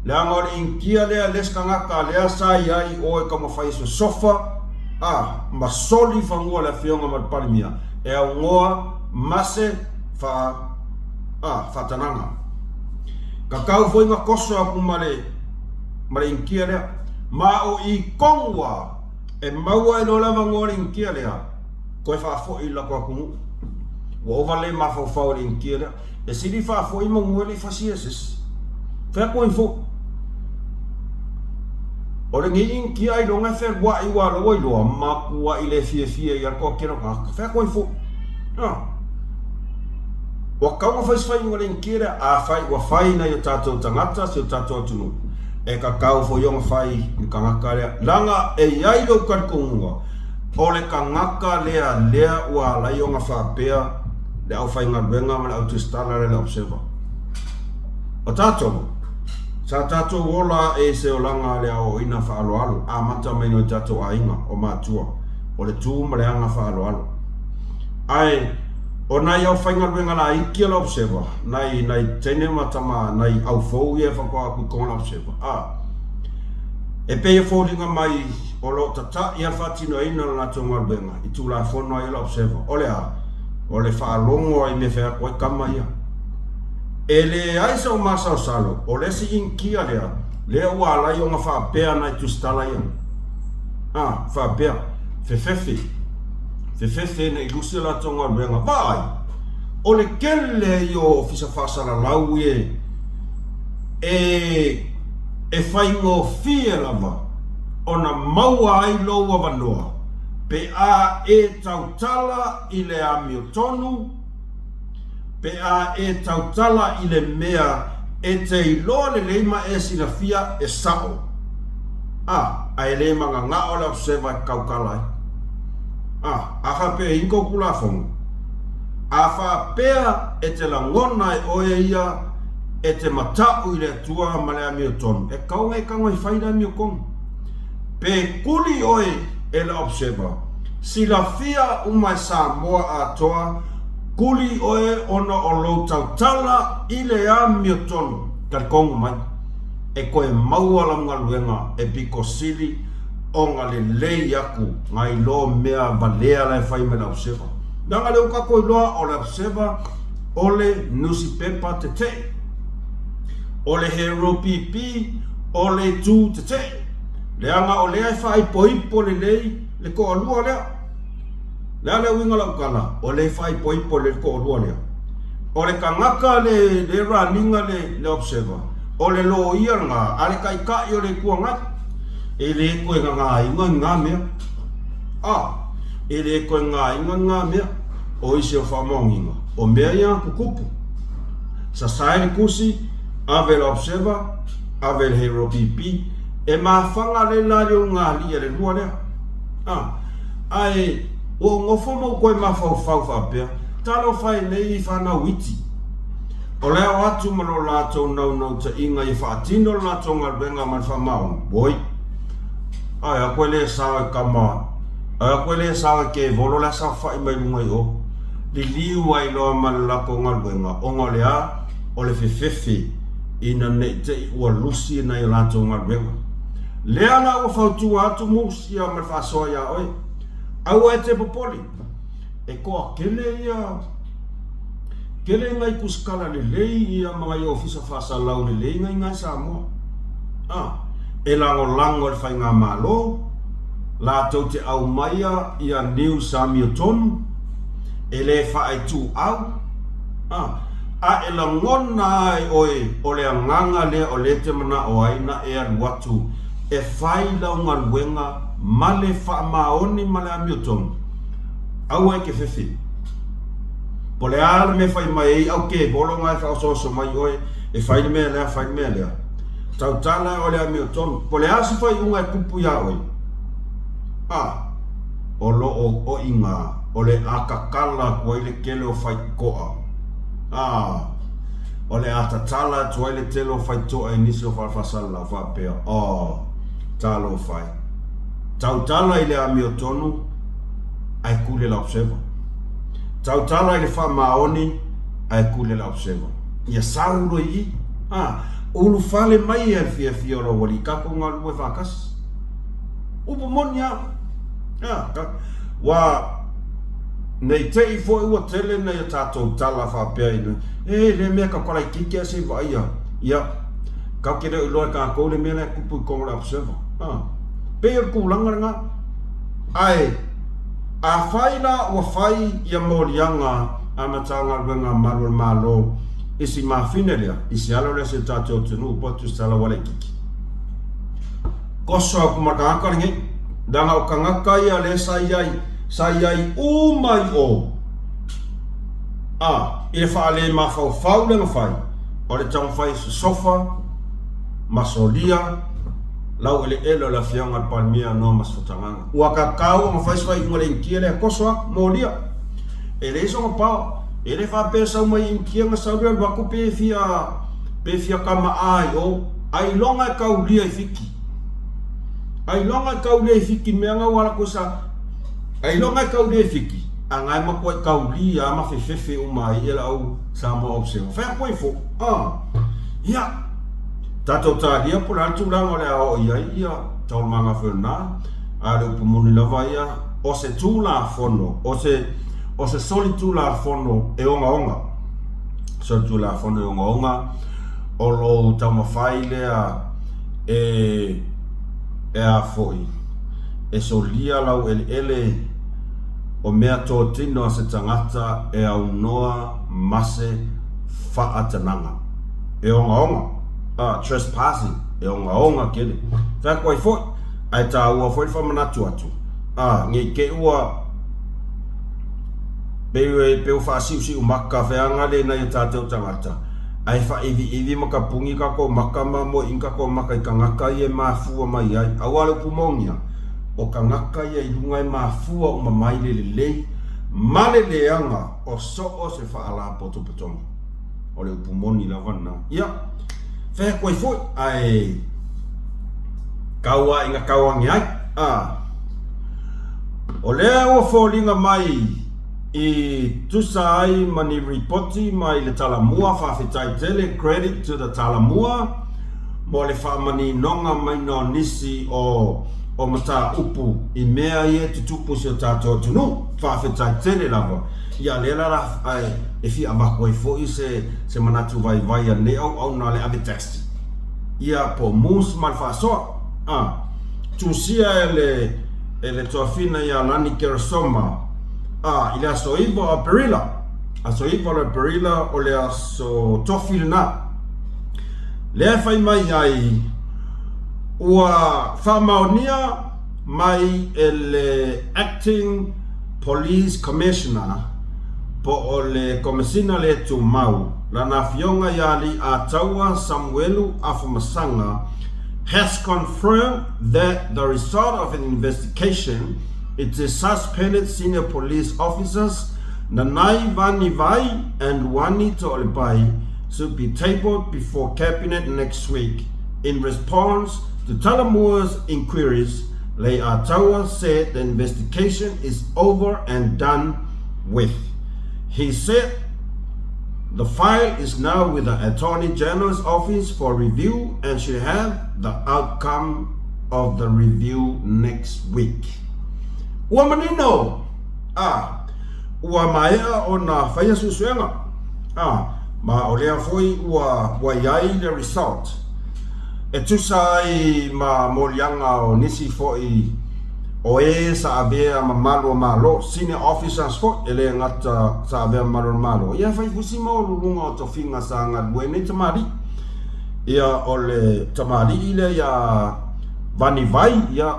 Leaga o le Initia lea le isi tagata lea sa i ai i o e taumafai e sosofa a ma soli fanua le Afioga ma le Palemia e aunoa ma se faa a faatanaga. Tatau foi na toso atu ma le ma le Initia lea. Ma o i tonu a e maua ai loa le avanoa o le Initia lea toe faafoi i le latou atunuu. Ua ova le mafaufau i le Initia lea. E sili faafoi manu e le i fasia e se isi. Fai atu ai foi. O lenei Initia ailoga e fealuai ua ala ua iloa, matuai le fiafia i ai le toatele o tagata. Fai atu ai foi. A. Ua tatau ona fai se faiga o le Initia lea. Afai ua fai nai o tatou tagata, si o tatou atunuu, e tatau foi ona fai i le tagata lea. Leaga e i ai lou talitonuga, o le tagata lea lea ua ala ai ona faapea le aufaigaluega ma le autusitala lea le Observer. O tatou, sa tatou ola ae i se olaga a le aoaoina faaaloalo, amata mai nai o tatou aiga, o matua, o le tu ma le aga faaaloalo. Ae, o nai aufaigaluega laiti a le Observer, nai, nai teine ma tama, nai au fou ia e faatoa atu i totonu o le Observer, a, e pei e foliga mai o lo o tata'i lava le faatinoina o le latou galuega i Tulafono ai a le Observer. O le a? O le faalogo lava i mea e fai atu ai tama ia. E leai sou masalosalo, o le isi Inikia lea, lea ua ala ai ona faapea nai tusitala ia. A, faapea, fefefe, fefefe ne i lusi a latou galuega. Vaai, o le tele ia o ofisa faasalalau e, e, e faigofie lava ona maua ai lou avanoa pe a e tautala i le amiotonu, Pe a e tautala i le mea e te iloa lelei ma e silafia e sa'o, a, a e le magaga'o le observer e tautala ai. A, a faapea i kou Tulafono, a faapea e te lagona e oe ia e te mata'u i le Atua ma le amiotonu, e tatau ona e tago e fai le amiotonu. Pe kuli oe e le observer, silafia uma e Samoa atoa, kuli oe ona o lou tautala i le amiotonu, talitonu mai, e toe maua lau galuega e pito sili ona lelei atu nai lo mea valea la e fai mai le observer. Leaga lea ua tatou iloa o le observer o le nusipepa tetee, o le Herald PP o le itu tetee, leaga o lea e faaipoipo lelei le toalua lea. O le a le uiga o lau tala? O lea e faaipoipo lelei le toalua lea. O le tagata le le run ina le le observer, o le loia lena a le Taitai o le Itu Agai. E le toe gagāina ni na mea. A, e le toe gagāina ni na mea. O isi o faamaoniga, o mea ia na tutupu. Sasae le tusi, ave i le Observer, ave i le Herald PP, e mafaga le la i le ulugalii a le lua lea. A, ae ua ou nofo ma ou toe mafaufau faapea, talofa e nei fanau iti, o le ao atu ma lo latou naunautaiga ia faatino le latou galuega ma le faamaoni, oi, ae a koe le sao e kama, ae a koe le sao e kevolo le a saofai mai luga i o. Liliu ai loa ma le latou galuega, ona o le a? O le fefefe ina ne i te i ua lusi nai a latou galuega. Lea la ua fautua atu Musia ma le faasoa iā oe, Aua e te popole, e toatele ia, tele nai tusikala lelei ia ma nai ofisa faasalalau lelei nai ina i Samoa. A, e lagolago e le Faigamalo, latou te aumaia ia news amiotonu, e le faaituau, a, a e lagona lava e oe o le agaga lea o lea e te manao ai na e alu atu e fai lau galuega ma le faamaoni ma le amiotonu, aua e te fefe. Po o le a le mea e fai mai ai au kevolo na e faaosooso mai oe e fai le mea lea, fai le mea lea. Tautala o le amiotonu. Po o le a se faaiuga e tupu iā oe, a, o lo o oiga o le a tatala atu ai le tele o faitotoa. A, o le a tatala atu ai le tele o faitotoa i nisi o fale faasalalau faapea, Oh, talofa e. Tautala i le amiotonu ae kuli e le observer. Tautala i le faamaoni ae kuli e le observer. Ia sau loa i i. A, ulufale mai ia le fiafia o lou alii, tatou galulue faatasi. Upu moni lava. A, ta, ua, ne i te i foi ua tele nai a tatou tala faapea i le, e, lea mea tau kalaikiki ae se i vaaia. Ia, tatou te le o iloa e tatou le mea la e tupu i totonu o le observer. A, pei o le tulaga lena. Ae, afai la ua fai ia moliaga a Matagaluega a Malu o le Malo i si mafine lea, i se alo lea o si o tatou atunuu po o Tusitala ua laititi. Koso aku ma le tagata lenei, leaga o tagata ia lea sa i ai, sa i ai uma i o, a, i le faale mafaufau lea na fai, o le taumafai e sosofa ma solia laueleele o le Afioga i le Palemia Noa Masifatagaga. Ua tatau ona fai se faaiuga i le Initia lea, koso aku, molia. E leai sona power. E le faapea e sau mai Initia ona sau lea alu atu pe fia pe fia kama'a i o. Ailoga e taulia i Fiti. Ailoga e taulia i Fiti mea na ua ala atu sa Ailoga e taulia i Fiti a na e matuai taulia a ma fefefe uma ai ia le au Samoa Observer. Fai atu ai fo. Ah. Ia. Tatou talia po o le a le tulaga o le a oo i ai ia taualumaga foi o lena. A o le upu moni lava ia, o se Tulafono, o se, o se solitulafono e ogaoga. Solitulafono e ogaoga o lou taumafai lea e e a foi e solia lau eleele o mea totino a se tagata e aunoa ma se faatanaga e ogaoga a trespassing e ogaoga tele. Fai atu ai foi ae taua foi le faamanatu atu a nei te i ua pei pei ua faasiusiu maka feaga le nai o tatou tagata ae faaiviivi ma tapuni tatou maka ma moeina tatou maka i tagata ia e mafua mai ai. Aua o le upu moni lava, o tagata ia i luga e mafua uma mai le lelei ma le leaga o so o se faalapotopotoga. O le upu moni lava lena. Ia, fai atu ai foi, ae tau lava ina tau ane ai. A, o lea ua foliga mai i tusa ai ma ni ripoti mai le Talamua, faafetai tele, credit to the Talamua, mo le faamaninoga maina o nisi o o mataupu i mea ia e tutupu i si o tatou atunuu. Faafetai tele lava. Ia lea la la ae e fia avatu ai foi se se manatu vaivai a lenei auauna a le ave taxi ia po o Moose ma le faasoa. A tusia e le e le toafina ia Lani Keresoma a i le aso 9 o Aperila, aso 9 o Aperila o le aso Tofi lena, lea e fai mai ai ua faamaonia mai e le Acting Police Commissioner po o le Komesina le Tumau, lana afioga ia Leiataua Samuelu Afamasaga has confirmed that the result of an investigation into suspended senior police officers Nanai Vani Vai and Luani Toalepai should be tabled before Cabinet next week. In response to Talamua's inquiries, Leiataua said the investigation is over and done with. He said the file is now with the Attorney General's office for review and should have the outcome of the review next week. Ua manino! A, ua maea ona faia suesuega. A, ma o lea foi ua ua i ai le result. E tusa ai ma moliaga o nisi foi o e sa avea ma malu o Malo, senior officers foi, e le gata sa avea ma malu o le Malo, ia e fai foi si maualuluga o tofiga sa galue ai nei tamalii. Ia o le tamalii lea ia Vani Vai, ia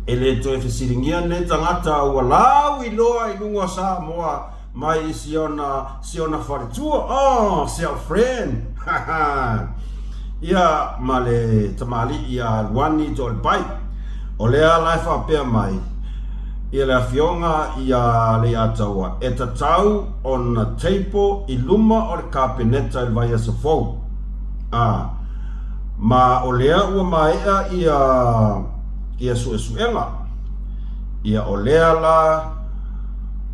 e le toe fesiligia lenei tagata ua lauiloa i luga o Samoa mai i si ona, si ona faletua, oh, si au friend, ha ha, ia ma le tamalii ia Luani Toalepai. O lea la e faapea mai ia le afioga ia Leiataua e tatau ona table i luma o le Kapeneta i le vaiaso fou. A, ma o lea ua maea ia, ia suesuega. Ia o lea la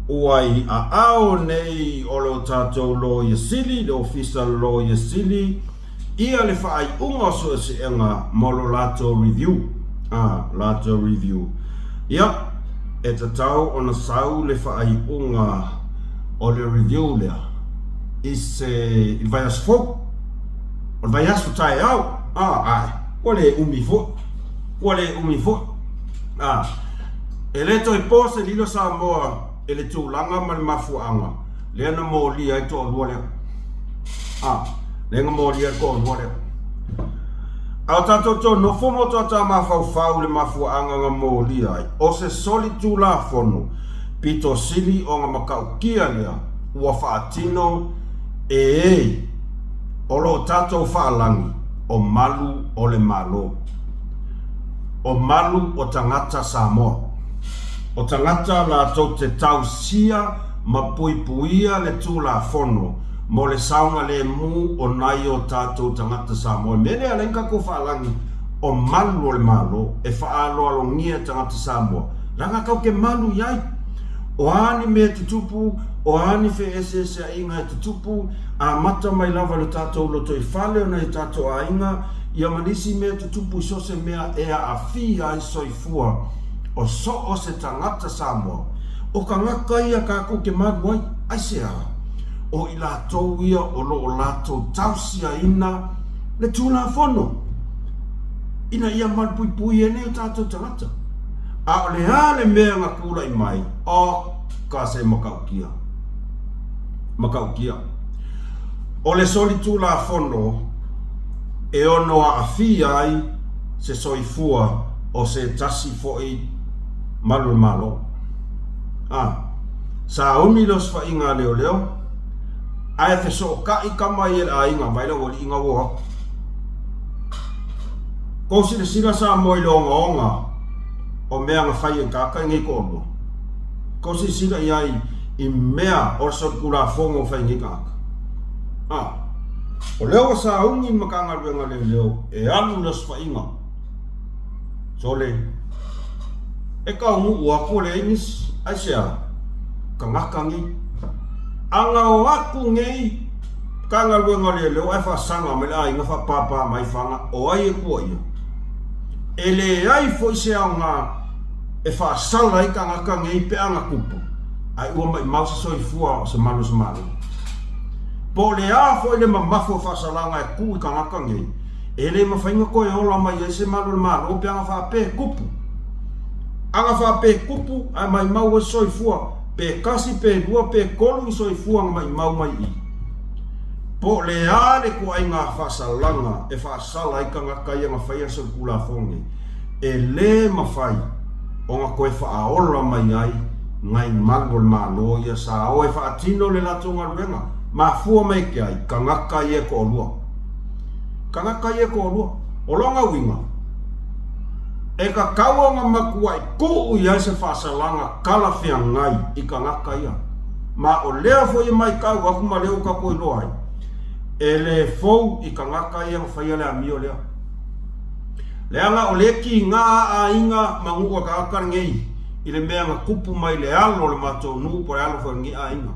ua i aao nei o lo tatou Loia Sili, le Ofisa Loia Sili, ia le faaiuga o suesuega mo lo latou review, a, latou review. Ia, e tatau ona sau le faaiuga o le review lea i se, i le vaiaso fou, o le vaiaso taeao, a, ae, ua le umi foi, ua le umi foi. A, e le toe po se lilo Samoa i le tulaga ma le mafuaaga lea na molia ai toalua lea. A, lea na molia ai toalua lea. A o tatou tou nofo ma o tatou mafaufau i le mafuaaga na molia ai, o se soli tulafono pito sili ona matautia lea ua faatino e e o lo o tatou faalagi o malu o le Malo. O malu o tagata Samoa. O tagata latou te tausia ma puipuia le Tulafono mo le saogalemu o nai o tatou tagata Samoa. I mea lea alai tatou faalagi o malu o le Malo e faaaloalogia tagata Samoa, leaga tau te malu i ai. O a ni mea e tutupu, o a ni feeseeseaiga e tutupu, amata mai lava i lo tatou lotoifale o nai o tatou aiga, ia ma nisi mea e tutupu i so o se mea e aafia ai soifua o so o se tagata Samoa. O tagata ia tatou te malu ai. Aisea? O i latou ia o lo o latou tausiaina le Tulafono ina ia malupuipui ai nei o tatou tagata. A o le a le mea na tulai mai? Oka se matautia. Matautia. O le solitulafono e ono aafia ai se soifua o se tasi foi malu o le Malo. A. Sauni le osofaiga a leoleo, ae fesootai tama ia i le aiga mai le aualii na ua o atu. Kou silasila Samoa i le ogaoga o mea na fai e tagata nei toalua? Kou silasila i ai i mea o le solitulafono ua fai e nei tagata? A. O lea ua sauni le Matagaluega a Leoleo e alu i le osofaiga. Sole, e taunuu atu ua leai nisi. Aisea? Tagata nei. A na o atu nei Matagaluega o Leoleo ae faasaga mai le aiga faapapa mai faga o ai e tuuaia? E leai foi se aoga e faasala ai tagata nei pe a na tupu ae ua maimau se soifua o se malu o se Malo. Po o le a foi le mamafa o faasalaga e tuu i tagata nei, e le mafai ona toe ola mai ai se malu o le Malo pe ana faapea e tupu. Ana faapea e tupu ae maimau ai se soifua, pe tasi pe lua pe tolu ni soifua na maimau mai i i. Po o le a le ituaiga faasalaga e faasala ai tagata ia na faia solitulafono nei, e le mafai ona toe faaola mai ai nai malu o le Malo ia sa o e faatino le latou galuega, mafua mai ke ai tagata ia e toalua. Tagata ia e toalua. O lona uiga, e tatau ona matuai tuu i ai se faasalaga talafeagai i tagata ia. Ma o lea foi e matau atu ma lea ua tatou iloa ai, e le fou i tagata ia na faia le amio lea. Leaga o lea tiga a aiga ma nuu a tagata lenei i le mea na tupu mai le alo o le matou nuu po o le alo foi o lenei aiga.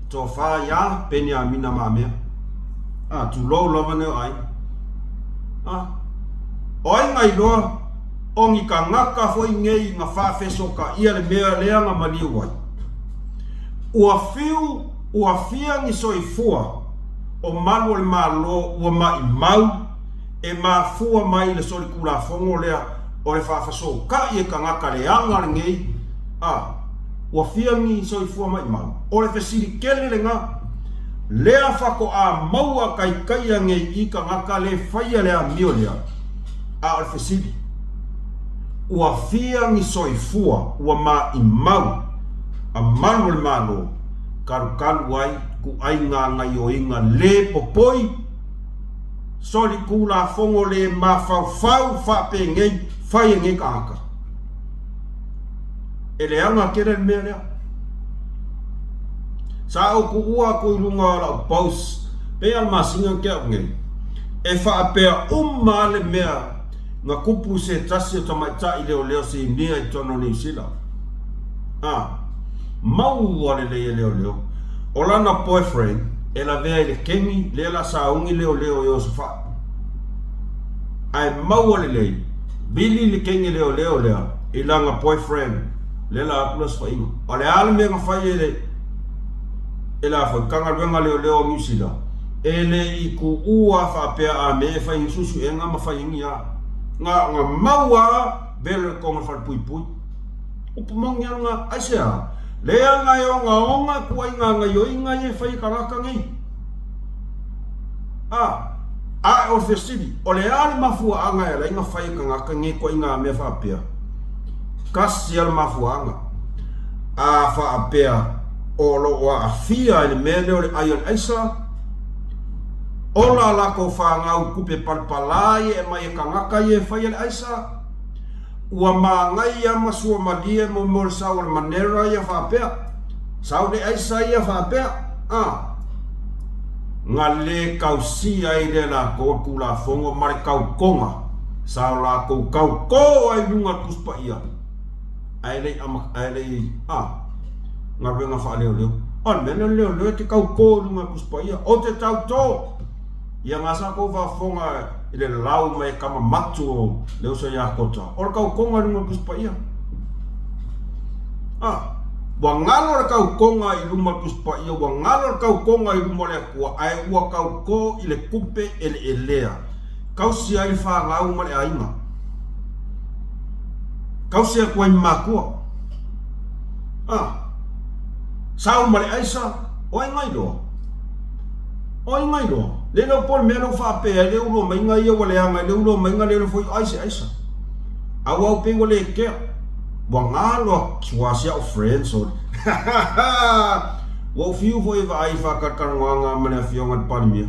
Tofa ia Peniamina Mamea. A, tulou lava nei o aiga. A, o ai na iloa o ni tagata foi nei na faafesotaia le mea lea na maliu ai. Ua fiu, ua fia ni soifua o malu o le Malo ua maimau e mafua mai i le solitulafono lea o le faafesootai e tagata leaga lenei, a, ua fia ni soifua maimau? O le fesili tele lena. Lea faatoa maua taitaia nei i tagata le faia le amio lea, a o le fesili, ua fia ni soifua ua maimau a malu o le Malo kalukalu ai ituaiga gaioiga le popoi? Solitulafono le mafaufau faapenei fai e nei tagata. E leaga tele le mea lea. Sa ou tuua atu i luga o lau post pei lava le masina na tea atu nei, e faapea uma lava le mea na tupu i se tasi o tamaitai leoleo sinia i totonu o Niu Sila. A, maua lelei e leoleo, o lana boyfriend e lavea i le keni lea la sauni leoleo e osofai. Ae maua lelei, vili le keni leoleo lea i lana boyfriend lea la atu le osofaiga. O le a le mea na fai e le e la foi Matagaluega Leoleo o Niu Sila, e le i tuua faapea a mea e fai ni suesuega ma fai ai ni a. Na ona mau lava velo i totonu o le falepuipui. Upu moni lava lena. Aisea? Leaga e ogaoga ituaiga gaioiga ia e fai e tagata nei. A, a o le fesili, o le a le mafuaaga e ala ai ona fai e tagata nei ituaiga mea faapea? Tasi lava le mafuaaga. A faapea o lo o aafia i le mea lea o le ai o le aisa, ola a latou fanau i tupe palapala ia e aumai e tagata ia e faia le aisa, Ua manaia ma suamalie mo mo le sau o le manera ia faapea, sau le aisa ia faapea, a. Na le tausia ai lea latou le Tulafono ma le tautoga sa o latou tautō ai i luga o le Tusi Paia, ae le i ae le i, a, galuega faaleoleo. O le mea lea o le leoleo e te tautō i luga o le Tusi Paia. Ou te tautō! Ia na sa tou faafofoga i le lau mai e tama matu o le uso ia Kota, o le tautoga i luga o le Tusi Paia. A. Ua galo le kaukoga i luma o le Tusi Paia, ua galo le kaukoga i luma o le Atua, ae ua kaukō i le tupe eleelea, tausi ai le fanau ma le aiga, tausi atu ai ma matua. A, sau ma le aisa, o ai na iloa? O ai na iloa? Le iloa po o le mea lea ua faapea ai le ulua maiga ia ua leaga i le ulua maiga le iloa foi o ai se aisa. Auau pei ua le kea. Ua galo atu a si au friends o Ua ou fiu foi e vaai i faatalatalanoaga ma le afioga i le Palemia.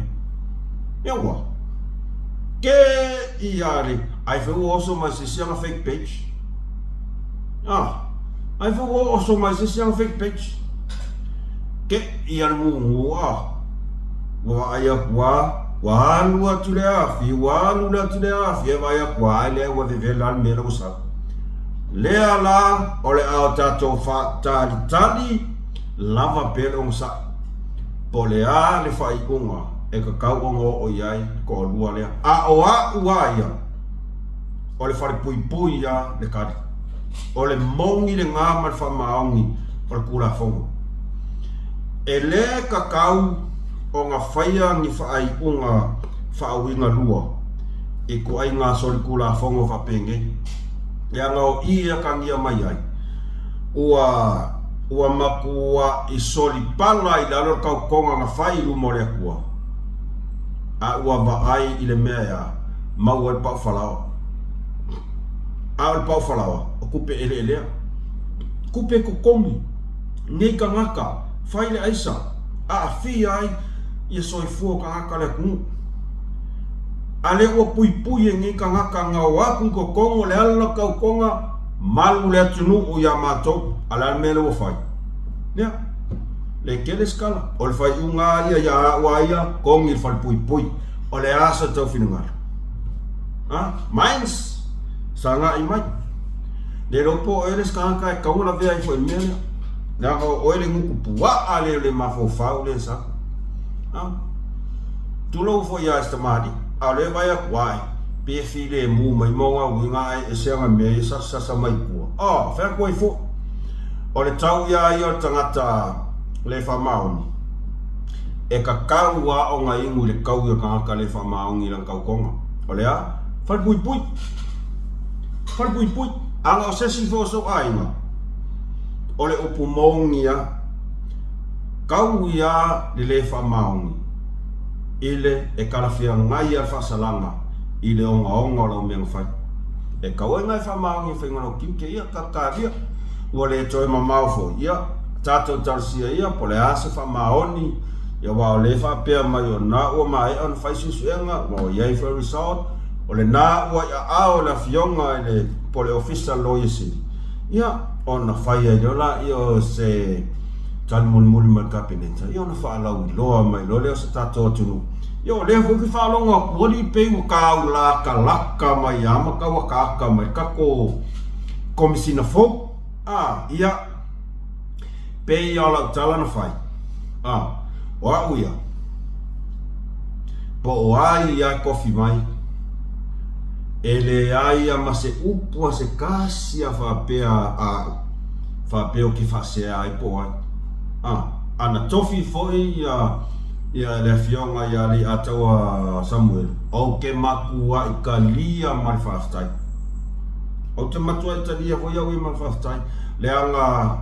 Ia ua ke ia le ai foi ua oso mai se isi aga fake page. Ah, ai foi ua oso mai se isi aga fake page. Ke ia le gugu ah. Ua vaai atu a, ua alu atu le afi, ua alu atu le afi, e vaai atu a, ai lea ua vevela le mea lea ua sau. Lea la o le a o tatou faatalitali lava pea le onosai, po o le a le faaiuga e tatau ona oo i ai le toalua lea. A o a'u a ia, o le falepuipui ia le tali. O le moni lena ma le faamaoni o le Tulafono. E le tatau ona faia ni faaiuga faauigalua i ituaiga solitulafono faapenei, leaga o i e atagia mai ai, ua ua matuai solipala i lalo le tautoga na fai i luma o le Atua, a ua vaai i le mea e a maua ai le pau falaoa. A o le pau falaoa, o tupe eleelea, tupe totogi nei tagata, fai le aisa, aafia ai ia soifua o tagata o le atunuu. A lea ua puipui e nei tagata na o atu i totonu o le ala tautoga, malu le atunuu ia matou. A o le a le mea lea ua fai? Ia, le tele se tala. O le faaiuga lava ia ia a'u a ia, togi i le falepuipui. O le a so outou finagalo? A? Mines! Sagai mai. Le iloa po o oe le isi tagata e tatau ona lavea ifo i le mea lea. Leaga o oe le gutu puaa lea o le mafaufau lea e sau. A? Tulou foi ia si tamalii, a o lea e vaai atu ae, pe filemu mai ma ona uiga ae ese ana mea ia sasasa mai tua. A, fai atu ai foi. O le tau ia ia o le tagata le faamaoni, e tatau lava ona inu i le taui o le tagata le faamaoni i lana tautoga. O le a? Falepuipui. Falepuipui. Ana o se isi foi o sou aiga, o le upu moni lava, tau ia le le faamaoni i le e talafeagai lava le faasalaga i le ogaoga o lau mea na fai. E tau ai na e faamaoni i le faiga o lau tiute, ia talia. Ua le toe mamao foi, ia tatou talosia ia po o le a se faamaoni, ia aua o lea e faapea mai o lena ua maea ona fai suesuega, ua i ai foi result, o lena ua i aao i le Afioga i le po o le Ofisa Loia Sili, ia ona fai ai loa lea o se tali mulimuli mai le Kapeneta, ia ona faalauiloa mai loa lea o se tatou atunuu. Ia o lea foi ou te faalogo atu, alii pei ua taulatalata mai lava ma tauataata mai le tatou Komesina fou. A, ia, pei lava o lau tala na fai, a, o a'u ia, po o ai ia e tofi mai, e leai a ma se upu a se tasi a faapea a'u, faapea ou te faasea ai po o ai. A, a na tofi foi ia, ia le Afioga ia Leiataua Samuelu, ou te matuai talia ma le faafetai. Ou te matuai talia foi au ia ma le faafetai, leaga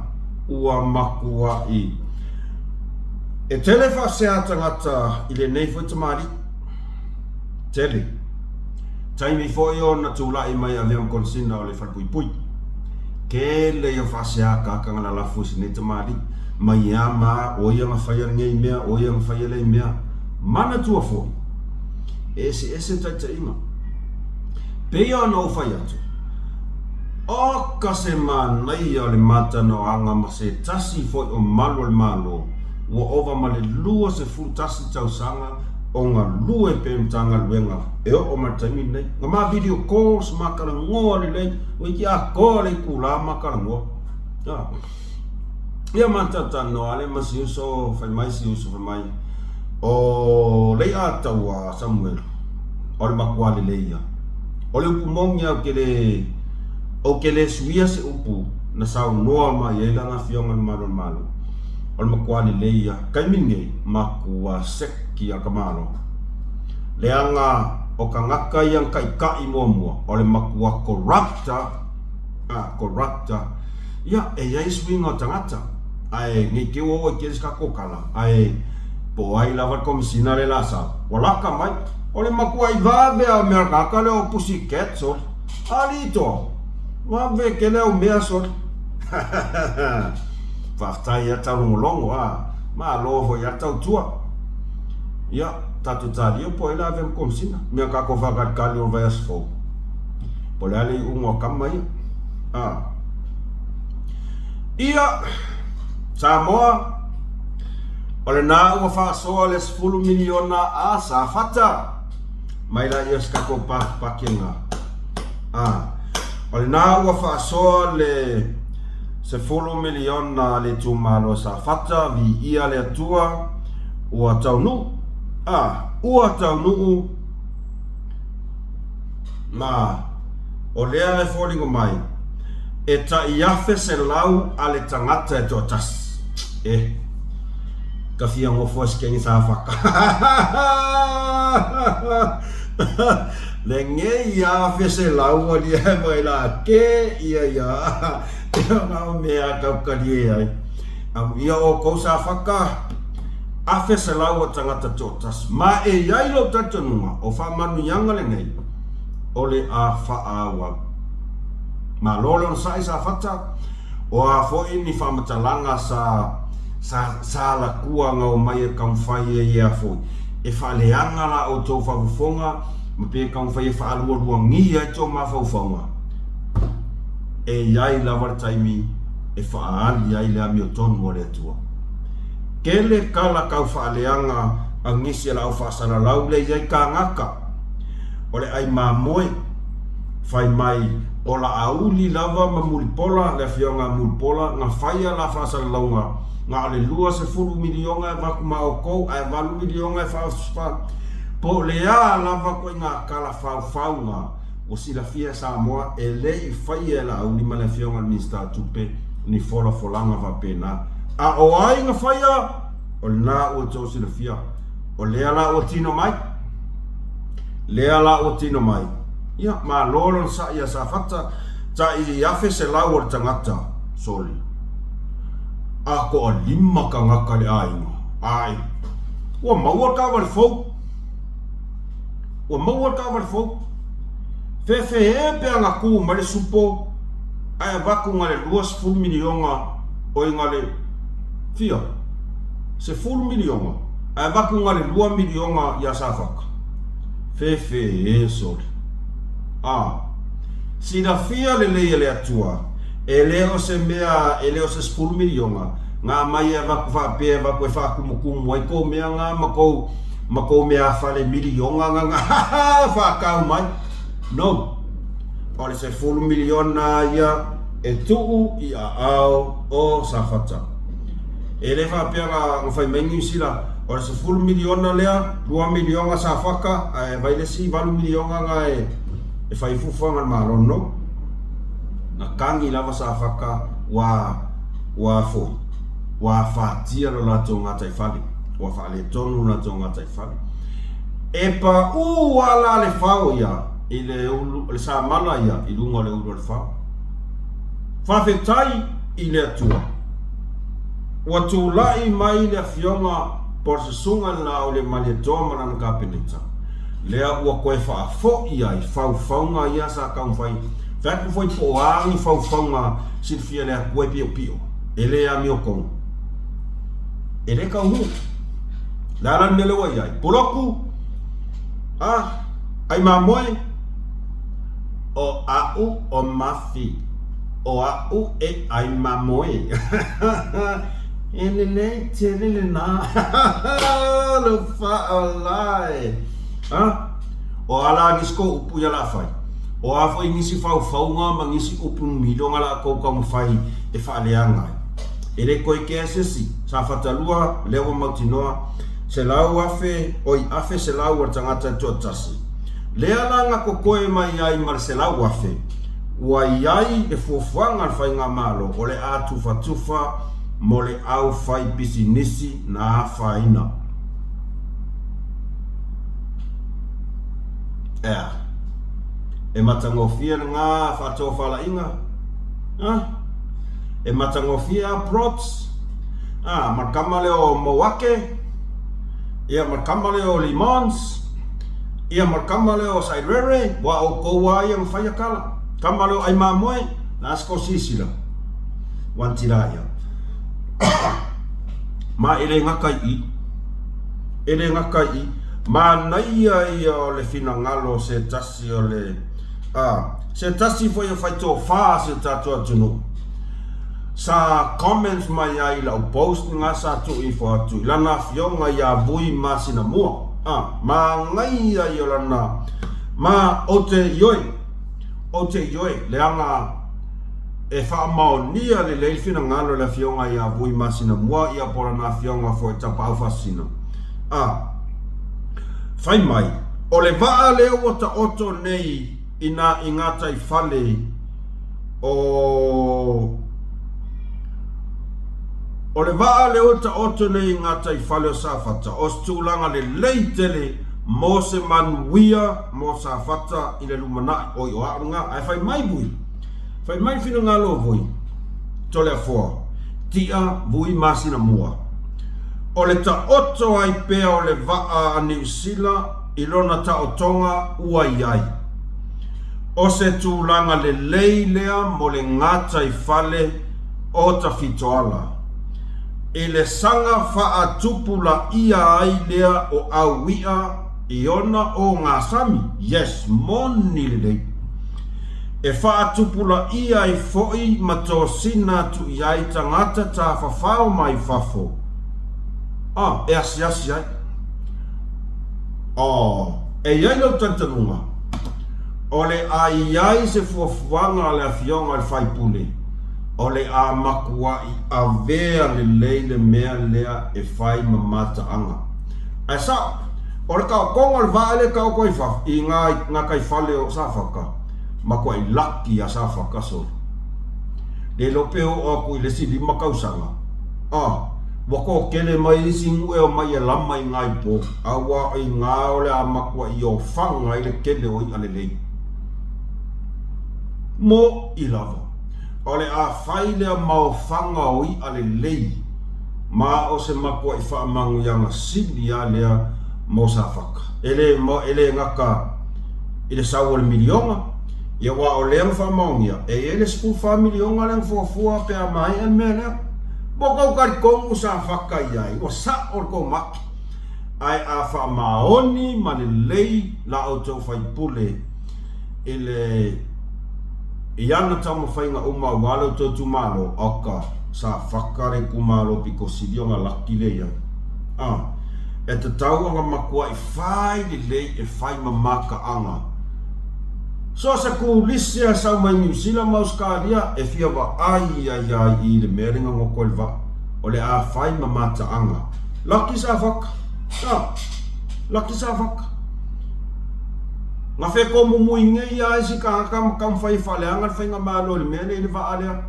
ua matuai e tele faasea tagata i lenei foi tamalii. Tele. Taimi foi ona tulai mai avea ma Konesina o le Falepuipui. Tele ia faasea tagata na lalafo i si nei tamalii. Mai ea ma o ia na faia lenei mea, o ia na faia lea mea. Manatua foi, e eseese taitaiga. Pei ona ou fai atu, oka se manaia o le matalanoaga ma se tasi foi o malu o le Malo ua ova ma le 21 tausaga o galue pea i Matagaluega e oo mai le taimi lenei. Na ma video calls, ma talanoa lelei, ua iti atoa le itula ma talanoa. Ia ma talatalanoa lea ma si uso, fai mai si uso, fai mai, o Leiataua Samuelu, o le matua lelei ia. O le upu moni lava ou te le, ou te le suia se upu. na saunoa mai ai lana Afioga i le Malu o le Malo, o le matua lelei ia. Taimi lenei, matua seki a ka Malo. Leaga o tagata ia na taitai muamua, o le matua corrupt a, a, corrupt a. Ia, e i ai suiga o tagata, ae ne i te i ua oo i tele se tatou tala, ae po o ai lava le Komesina lea o le a sau, ua lata mai. O le matuai vave lava o mea a le tagata lea o Pussy Cat sole. Alii toa, vave tele au mea sole. Faafetai lava taulogologo a, malo foi lava tautua. Ia, tatou talia po o ai la avea ma Komesina, mea tatou faatalitali o le vaiaso fou. Po o le a le iuga o tama ia. A. Ia, Samoa, o lena ua faasoa le 10 miliona a Safata mai laia o se tatou pakepakega. A, o lena ua faasoa le 10 miliona a le itumalo o Safata, viia le Atua, ua taunuu. A, ua taunuu Ma o lea e foliga mai, e tai 1,100 a le tagata e toatasi. E, ka fia nofo ai sikenge sa faka. Lenei 1,100 alia e mai la ke ia ia. Ia na o mea tau kalie ai. Amuia outou sa faka, 1,100 a tagata toatasi. Ma e i ai lou talitonuga, o faamanuiaga lenei, o le a faaauau. Malo le onosai Safata, o a foi ni faamatalaga sa sa sa latua na omai e taumafai e ia foi e faaleaga la outou faafofoga ma pe taumafai e faalualuagia ai tou mafaufauga, e i ai lava le taimi e faaali ai le amiotonu a le Atua. Tele tala tau faaleaga a nisi a le au faasalalau lea i ai kānaka o le ʻai mamoe, fai mai o Laauli lava ma Mulipola, le afioga a Mulipola, na faia la faasalalauga na o le 20 miliona e avatu ma outou ae 8 miliona e faa po o le a lava koiga tala faufauga ua silafia e Samoa e le i faia e Laauli ma le afioga i le Minisita o Tupe ni folafolaga faapena. A o ai na faia? O lena ua outou silafia. O lea la ua tino mai. Lea la ua tino mai. Ia, malo le onosai ia Safata, tai 1,100 o le tagata, soli. A toalima tagata le aiga. Ai. Ua maua le taavale fou. Ua maua le taavale fou. Fefe e pe ana tu mai le supo ae avatu na le 20 miliona oi na le fia? 10 miliona ae avatu na le 2 miliona ia Safata. Fefe e sole. A. Silafia lelei e le Atua, e le o se mea, e le o se 10 miliona, na aumai e avatu faapea e avatu e faatumutumu ai kou mea na ma kou ma kou meafale miliona na na faatau mai. No. O le 10 miliona ia e tuu i aao o Safata. E le faapea na, na fai mai Niu Sila, o le 10 miliona lea, 2 miliona Safata, ae vai le isi 8 miliona na e, e fai fuafuaga a le Malo. No. Na kagi lava Safata ua, ua foi, ua afatia lo latou gataifale, ua faaletonu lo latou gataifale. E paʻū a la le fao ia i le ulu, le samala ia i luga o le ulu o le fao. Faafetai i le Atua, ua tulai mai le Afioga po o le Susuga i le Laaulialemalietoa ma lana Kapeneta, lea ua toe faafoi ai faufauga ia sa taumafai. Fai atu foi po o a ni faufauga silafia e le Atua e piopio, e le amiotonu, e le taunuu. Le a la le mea lea ua i ai? Puloku, a, ʻai mamoe, o aʻu o Mafi, o aʻu e ʻai mamoe. E lelei tele lena. Alofa ʻolae. A, o a la nisi kou upu ia la fai? O a foi nisi faufauga ma nisi upu milo na lakou taumafai e faaleaga ai? E le toe kea se isi, Safata 2, lea ua mautinoa, 100,000, oi, 1,100 o le tagata e toatasi. Lea la na kokoe mai ai ma le 100,000, Ua i ai le fuafuaga a le Faigamalo o le a tufatufa mo le aufaipisinisi na afaina. Ea. E matagofie lena faatofalaiga? A? E matagofie a Probs? A, ma le tama lea o Moake? Ia, ma le tama lea o Limons? Ia, ma le tama lea o Sairere? Ua outou a ia na faia tala. Tama lea o Aimamoe? Na se tou silasila? Wanti la ia. Ma e le gata i i. E le gata i i. Manaia ia o le finagalo o se tasi o le, a, se tasi foi o faitofa a si o tatou atunuu. Sa comments mai ai i lau post lena sa tuu ifo atu i lana afioga ia Vui Masinamua. A, manaia ia o lana, ma ou te ioe, ou te ioe, leaga e faamaonia lelei le finagalo e le afioga ia Vui Masinamua ia po o lana afioga foi Tapaau Faasisina. A, fai mai, o le vaa lea ua taoto nei i nā i gataifale o O le vaa lea ua taoto nei i gataifale o Safata, o se tulaga lelei tele mo se manuia mo Safata i le lumanai. Oi, o au lena. Ae fai mai Vui, fai mai le finagalo o Vui, Toleafoa, Tia, Vui masina mua. O le taoto ai pea o le vaa a Niu Sila i lona taotoga ua i ai. O se tulaga lelei lea mo le gataifale o Tafitoala. I le saga faatupulaia ai lea o aui'a i ona ogasami, yes, moni lelei. E faatupulaia ai foi ma tosina atu i ai tagata tafafao mai fafo, a, e asiasi ai. Oh, e i ai lou talitonuga, o le a i ai se fuafuaga a le Afioga i le Faipule, o le a matuai avea lelei le mea lea e fai ma mataaga. Ae sao, o le taotoga o le vaa lea e taoto ai fafo, i gataifale o Safata, matuai laki a Safata sole. Le iloa pe oo atu i le isi 5 tausaga, a, ua toatele mai isi nuu e omai e lama i Gaipo, aua o i ina o le a matuai ofaga ai le tele o iʻa lelei. Moʻi lava, o le a fai lea maofaga o iʻa lelei, ma o se matuai faamanuiaga sili lava lea mo Safata. E le, e le gata i le sau o le miliona, ia aua o lea na faamaonia, e i ai le 14 miliona lea na fuafua pe a maea le mea lea. Ua tou talitonu Safata i ai, ua sao le tou mate. Ae a faamaoni ma lelei la outou faipule i le i ana taumafaiga uma aua lo outou itumalo, oka, Safata le itumalo pito sili ona laki lea i ai. A, e tatau ona matuai fai lelei e fai ma mataaga. So o se turisi a sau mai Niu Sila ma Ausetalia e fia vaai ai a i le mea lea na goto ai le vaa, o le a fai ma mataaga. Laki Safata. A, laki Safata. Na fetomumui nei a isi tagata ma taumafai e faaleaga le faigamalo i le mea lea i le vaa lea.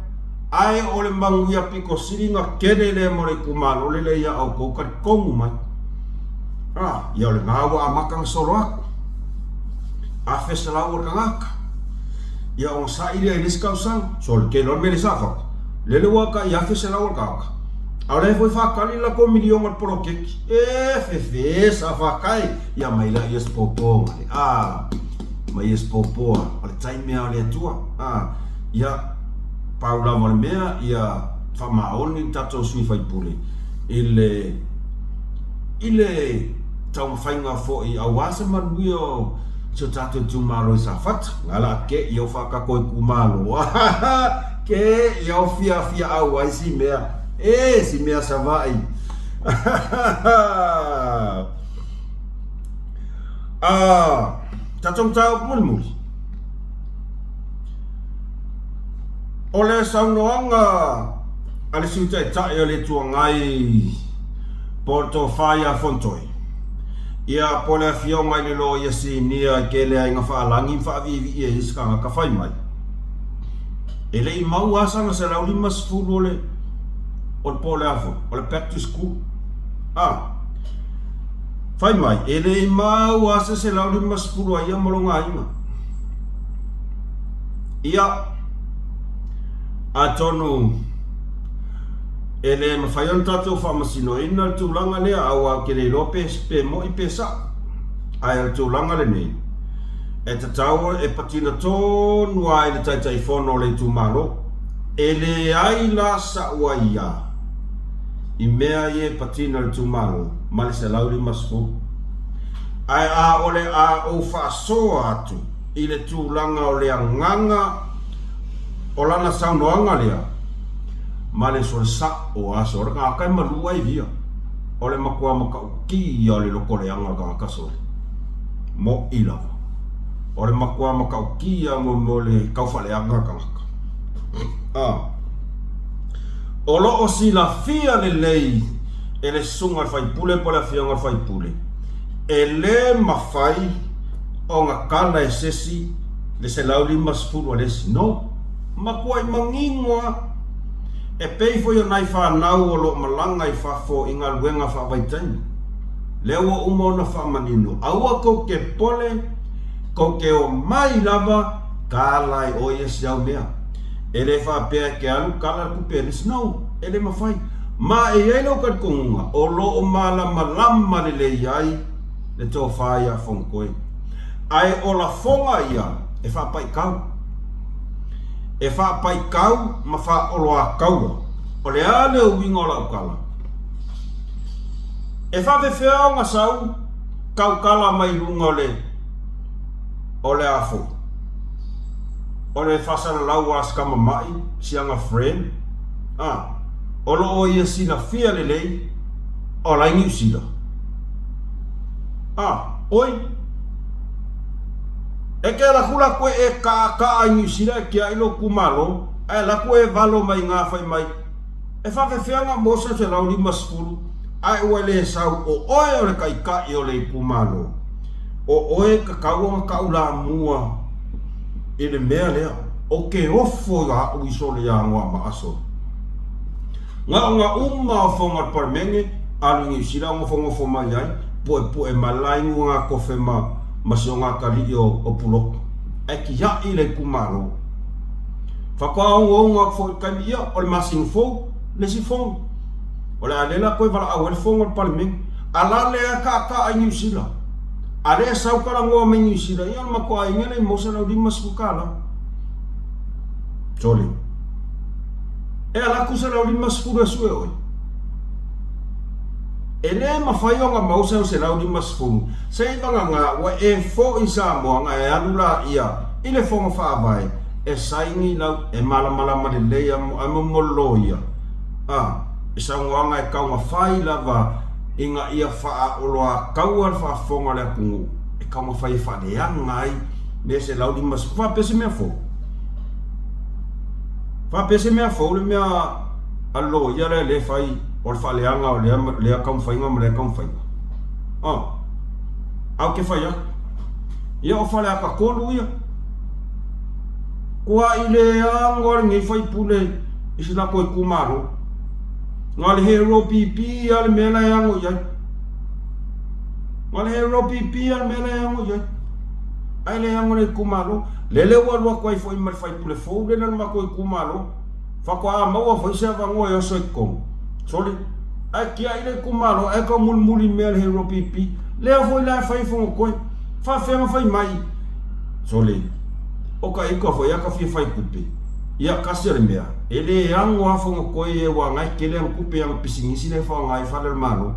Ae o le manuia pito sili na tele lea mo le itumalo lele ia outou talitonu mai. A, ia o lena ua amata ona solo atu. 1,100 o le tagata. Ia ona sa'i lea i le isi tausaga. So o le tele o le mea lea sa avatu, lele ua tai 1,100 o le tagata. A o la e foi faatali le latou miliona i le poloketi. E fefe sa fatai. Ia mai la ia se popo ngale. A, mai ia se popo a. O le taimi lava o le Atua. A, ia, pau lava o le mea, ia faamaoni le tatou sui usufono i le, i le taumafaiga foi aua se manuia o si o tatou itumalo i Safata. Gala ke i au whakako i kumalo. Ke i au fia fia au ai si mea. E si mea Savai. Ah, tatou mataupu mulimuli. O le saunoaga a le Sui Taitai o le Itu Agai po o le Tofa ia Fontoi, ia po o le Afioga i le Loia Sinia i tele ai na faalagi ma faaviivii ai isi tagata fai mai. E le i maua lava sana 150 o le o le po o le a foi, o le back to school. A. Fai mai, e le i maua lava se 150 a ia ma lona aiga. Ia, atonu e le mafai ona tatou faamasinoina le tulaga lea, aua ou te le iloa pe, pe moi pe sa'o. Ae o le tulaga lenei, e tatau e patino tonu lava i le Taitaifono o le itumalo. E leai la sa'u aia i mea ia e patino i le itumalo ma le 150. Ae a o le a ou faasoa atu i le tulaga o le agaga o lana saunoaga lea, ma le sole sa'o aso o le tagata e malu ai via, o le matua matautia o le lotoleaga o le tagata sole. Mo'i lava. O le matua matautia mo mo le taufaaleaga o le tagata. A. O lo o silafia lelei e le susuga i le faipule po o le afioga i le faipule, e le mafai ona tala e se isi le 150 a le isi. No. Matuai manino lava. E pei foi o nai fanau o lo o malaga i fafo i galuega faavaitaimi. Lea ua uma ona faamanino, aua tou te pole, tou te omai lava tala e oe ia si au mea. E le faapea e te alu tala le tupe a le isi. No, e le mafai. Ma e i ai lou talitonuga, o lo o malamalama lelei ai le tofa ia Fonotoe. Ae o lafoga ia e faapaikau. E faapaikau ma faaoloataua. O le a le uiga o lau tala? E faafefea ona sau tautala mai luga o le o le a foi? O le faasalalau a si tama ma'i, si ana friend, a, o lo o ia silafia lelei o la e i Niu Sila. A, oi, e te alu atu la koe e kaaka'a i Niu Sila e tia'i lou itumalo, ae alu atu e valo mai iga fai mai, E faafefea na mo se 150 ae ua le sau o oe o le taitai o le itumalo? O oe e tatau ona taulamua i le mea lea. Ou te ofo ia au i sole ia Anoamaa sole. Na ona uma o fono a le Palemene, alu i Niu Sila nofonofo mai ai, puepue mai la inu na kofe ma, ma si ona atalii o, o Pulotu. Ae tiai le itumalo. Faatoa onoono atu foi i le taimi, ia, o le masina fou le isi fono. O le a le la toe valaau ai le fono a le Palemene. A la lea e taataa i Niu Sila, a lea e sau talanoa mai Niu Sila, ia o le matou aiga lea i maua $150. Sole. E alu atu $150 e sue oe. E le mafai ona maua sau $150 se i vagana ua e foi i Samoa ona e alu laia i le Fono Faavae e saini lau e malamalama lelei a mo le loia a e saunoaga e taumafai lava ina ia faaoloataua le faafofoga a le atunuu e taumafai e faaleaga ai mea 150 faapea se mea fou faapea se mea fou le mea a le loia lea lea e fai o le faaleaga o lea lea taumafaiga ma lea taumafaiga a ae ou te fai atu ia o Faleata 3 ia Kua i le ago a lenei faipule i si latou itumalo. Na o le hero pipi lava le mea la e ago i ai. Na o le hero pipi lava le mea la e ago i ai. Ae le ago i le itumalo. Lele ua alu atu ai foi ma le faipule fou lele o le matou itumalo. Faatoa maua foi se avanoa e oso i totonu. Sole, ae tiai le itumalo ae tau mulimuli mea le hero pipi. Lea foi la e fai Fonotoe. Faafefea ona fai mai? Sole, o ka ika foi a ka fia fai tupe. Ia, kasi o le mea, e le ago lava Fonotoe e ua na e tele ana tupe ana pisinisi la e faaaoga ai fale o le Malo.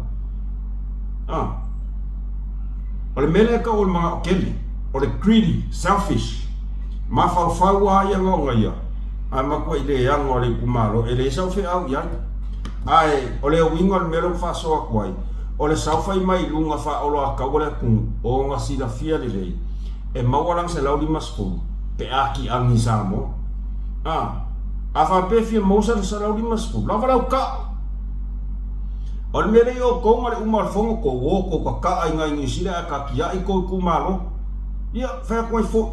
A. O le mea lea e tau o le manao tele, o le greedy, selfish, mafaufau lava ia na ona ia, ae matuai le ago a le itumalo, e leai sau feau i ai. Ae, o le uiga o le mea lea ua faasoa atu ai, o le sau fai mai i luga faaoloataua le atunuu, ona silafia lelei, e maua lana 150 pe a kiagi i Samoa. A, a faapea e fia maua sana 150, lava lau kaa. O le mea lea i outou ma le uma o le fono, tou o tou tataa i nai Niu Sila ae tatiai tou itumalo. Ia, fai atu ai foi.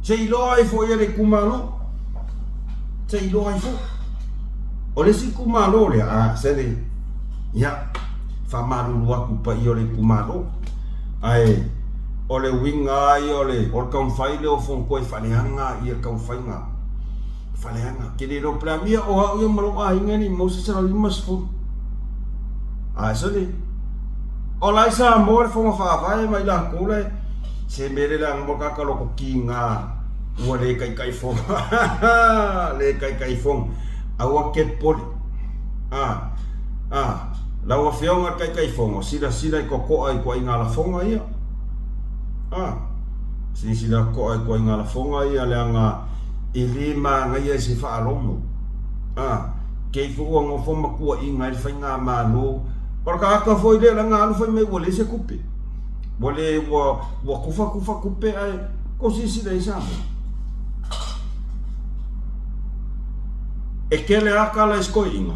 Se i iloa ai foi e le itumalo. Se i iloa ai foi. O le isi itumalo lea, a, sele, ia, faamalulu atu i paia o le itumalo. Ae o le uiga lava ia o le, o le taumafai lea o Fonotoe e faaleaga ia taumafaiga, faaleaga. Ke le iloa po o le a mea o au ia ma lou aiga e le i maua se $150. Ae sole, o la e i Samoa le Fono Faavae ma i latou la e, se mea le leaga mo le tagata loto tiga ua le taitaifono le taitaifono aua te popole a a lau afioga le taitaifono silasila i totoa i ituaiga lafoga ia a silasila totoa i ituaiga lafoga ia leaga e le manaia i se faalogo a kei foi ua nofo ma tuuaiga ai le faigamalo o le tagata foi lea leaga alu fai mai ua leai se tupe ua le ua ua tufa tufa tupe ae ko silasila i Samoa. E tele lava tala i si toeaina,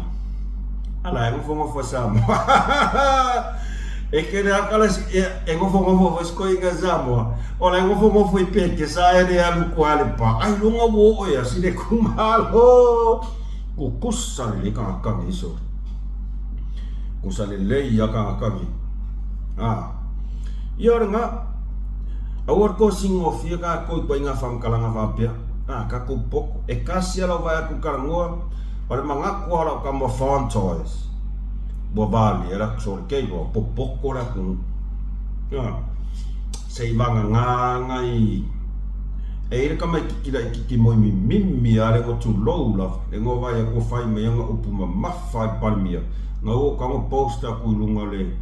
a la e nofonofo i Samoa. E tele lava tala e nofonofo foi si toeaina i Samoa, o la e nofonofo i Petesa ae le alu i tua i le pa, ailoga ua oo ea si le itumalo. Tutusa lelei tagata nei sole. Tutusa lelei lava tagata nei. Ah. Ia o lena. Aua le toe sigofia tatou i ituaiga faamatalaga faapea. A, tatou popoto. E tasi lava lau vaai atu i talanoa, o le manatu lava o lau tama Fontoys, ua valia le atu sole ke iloa, popoto le atunuu. A, se i vagana i E i ai le tamaititi laititi moi mimimi lava le tulou lava, le igoa vaai atu ua fai mai ana upu mamafa i le Palemia, na ua tago post atu i luga o le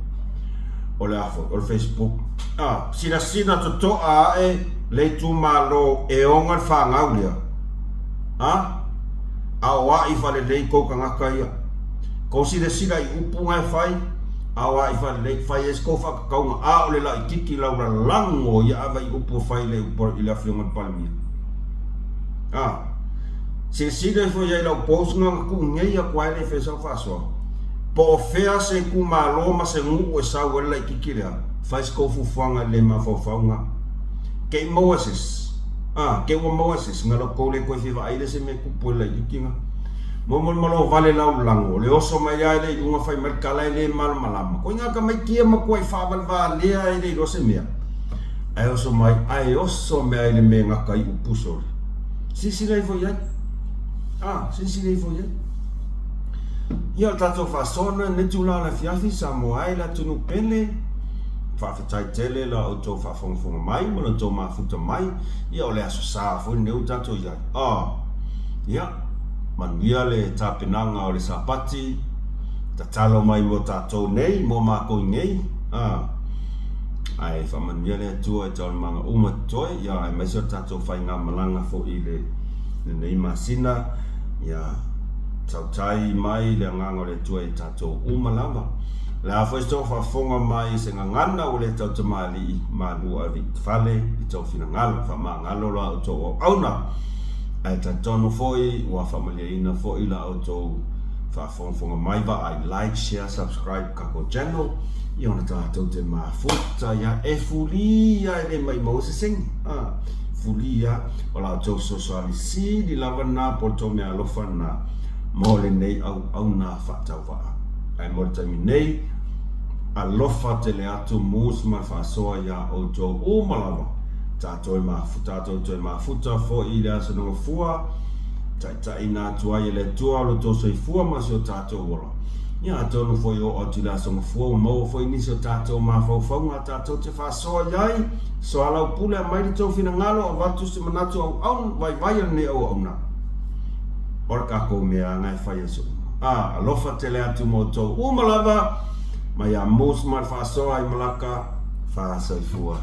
o le a foi, o le Facebook. A, silasila totoa ae le itumalo e ona le fanau lea. A, aoai faalelei tou tagata ia. Tou silasila i upu na e fai, aoai faalelei, fai ai se tou faatatauga, a o le laititi lau lalago ia ava i upu e fai i le afioga i le Palemia. A, silasila ifo i ai i lau post na na tuu nei atu ai le fai sau faasoa. Po o fea se itumalo ma se nuu e sau ai le laititi lea, fai se tou fuafuaga i le mafaufauga. Te i maua se isi, a, te ua maua se isi, na lau tou le toe fia vaai lea se mea e tupu ai le laititi na. Momolemalo vale lau lalago, le oso mai lava lea i luga fai mai le tala e le malamalama. Koe ngā tamaiti ia matuai faavalevalea e le iloa se mea. Ae oso mai, ae oso mea i le mea e gata ai upu sole. Silasila ifo i ai. A, silasila ifo i ai. Ia o le tatou faasoa lena i lenei itula o le afiafi, Samoa ai le atunuu pele. Faafetai tele la outou faafogafoga mai ma la outou mafuta mai. Ia o le Aso Sa foi lenei ua tatou i ai. A, ia, manuia le tapenaga o le Sapati, tatalo mai mo tatou nei, mo matou nei. A, ae faamanuia le Atua i taualumaga uma totoe, ia aemaise o le tatou faigamalaga foi i le lenei masina. Ia, tautai mai le Agaga o le Atua i tatou uma lava. O le a foi se tou faafofoga mai i se gagana ua le tautamalii, malu ave i fale i tou finagalo, faamagalo la outou auauna. Ae talitonu foi ua faamalieina foi la outou faafogafoga mai, vaai, like, share, subscribe tatou channel, ia ona tatou te mafuta ia e fuli ia e le maimau se seni. Ah, fuli ia o la outou fesoasoani sili lava lena po o le tou meaalofa lena mo lenei auauna faatauvaa. Ae mo le taimi nei, alofa tele atu Moose ma le faasoa iā outou uma lava. Tatou tatou toe mafuta foi i le Aso Gafua, taitaiina atu ai e le Atua lo outou soifua ma si o tatou ola. Ia atonu foi e oo atu i le Aso Gafua ua maua foi nisi o tatou mafaufauga tatou te faasoa i ai. Soalaupule aumai le tou finagalo, avatu se manatu auauna, vaivai o lenei auauna. O le tatou mea lava e fai aso uma. A, alofa tele atu ma outou uma lava, mai ia Moose ma le faasoa i Malaka, faasoifua.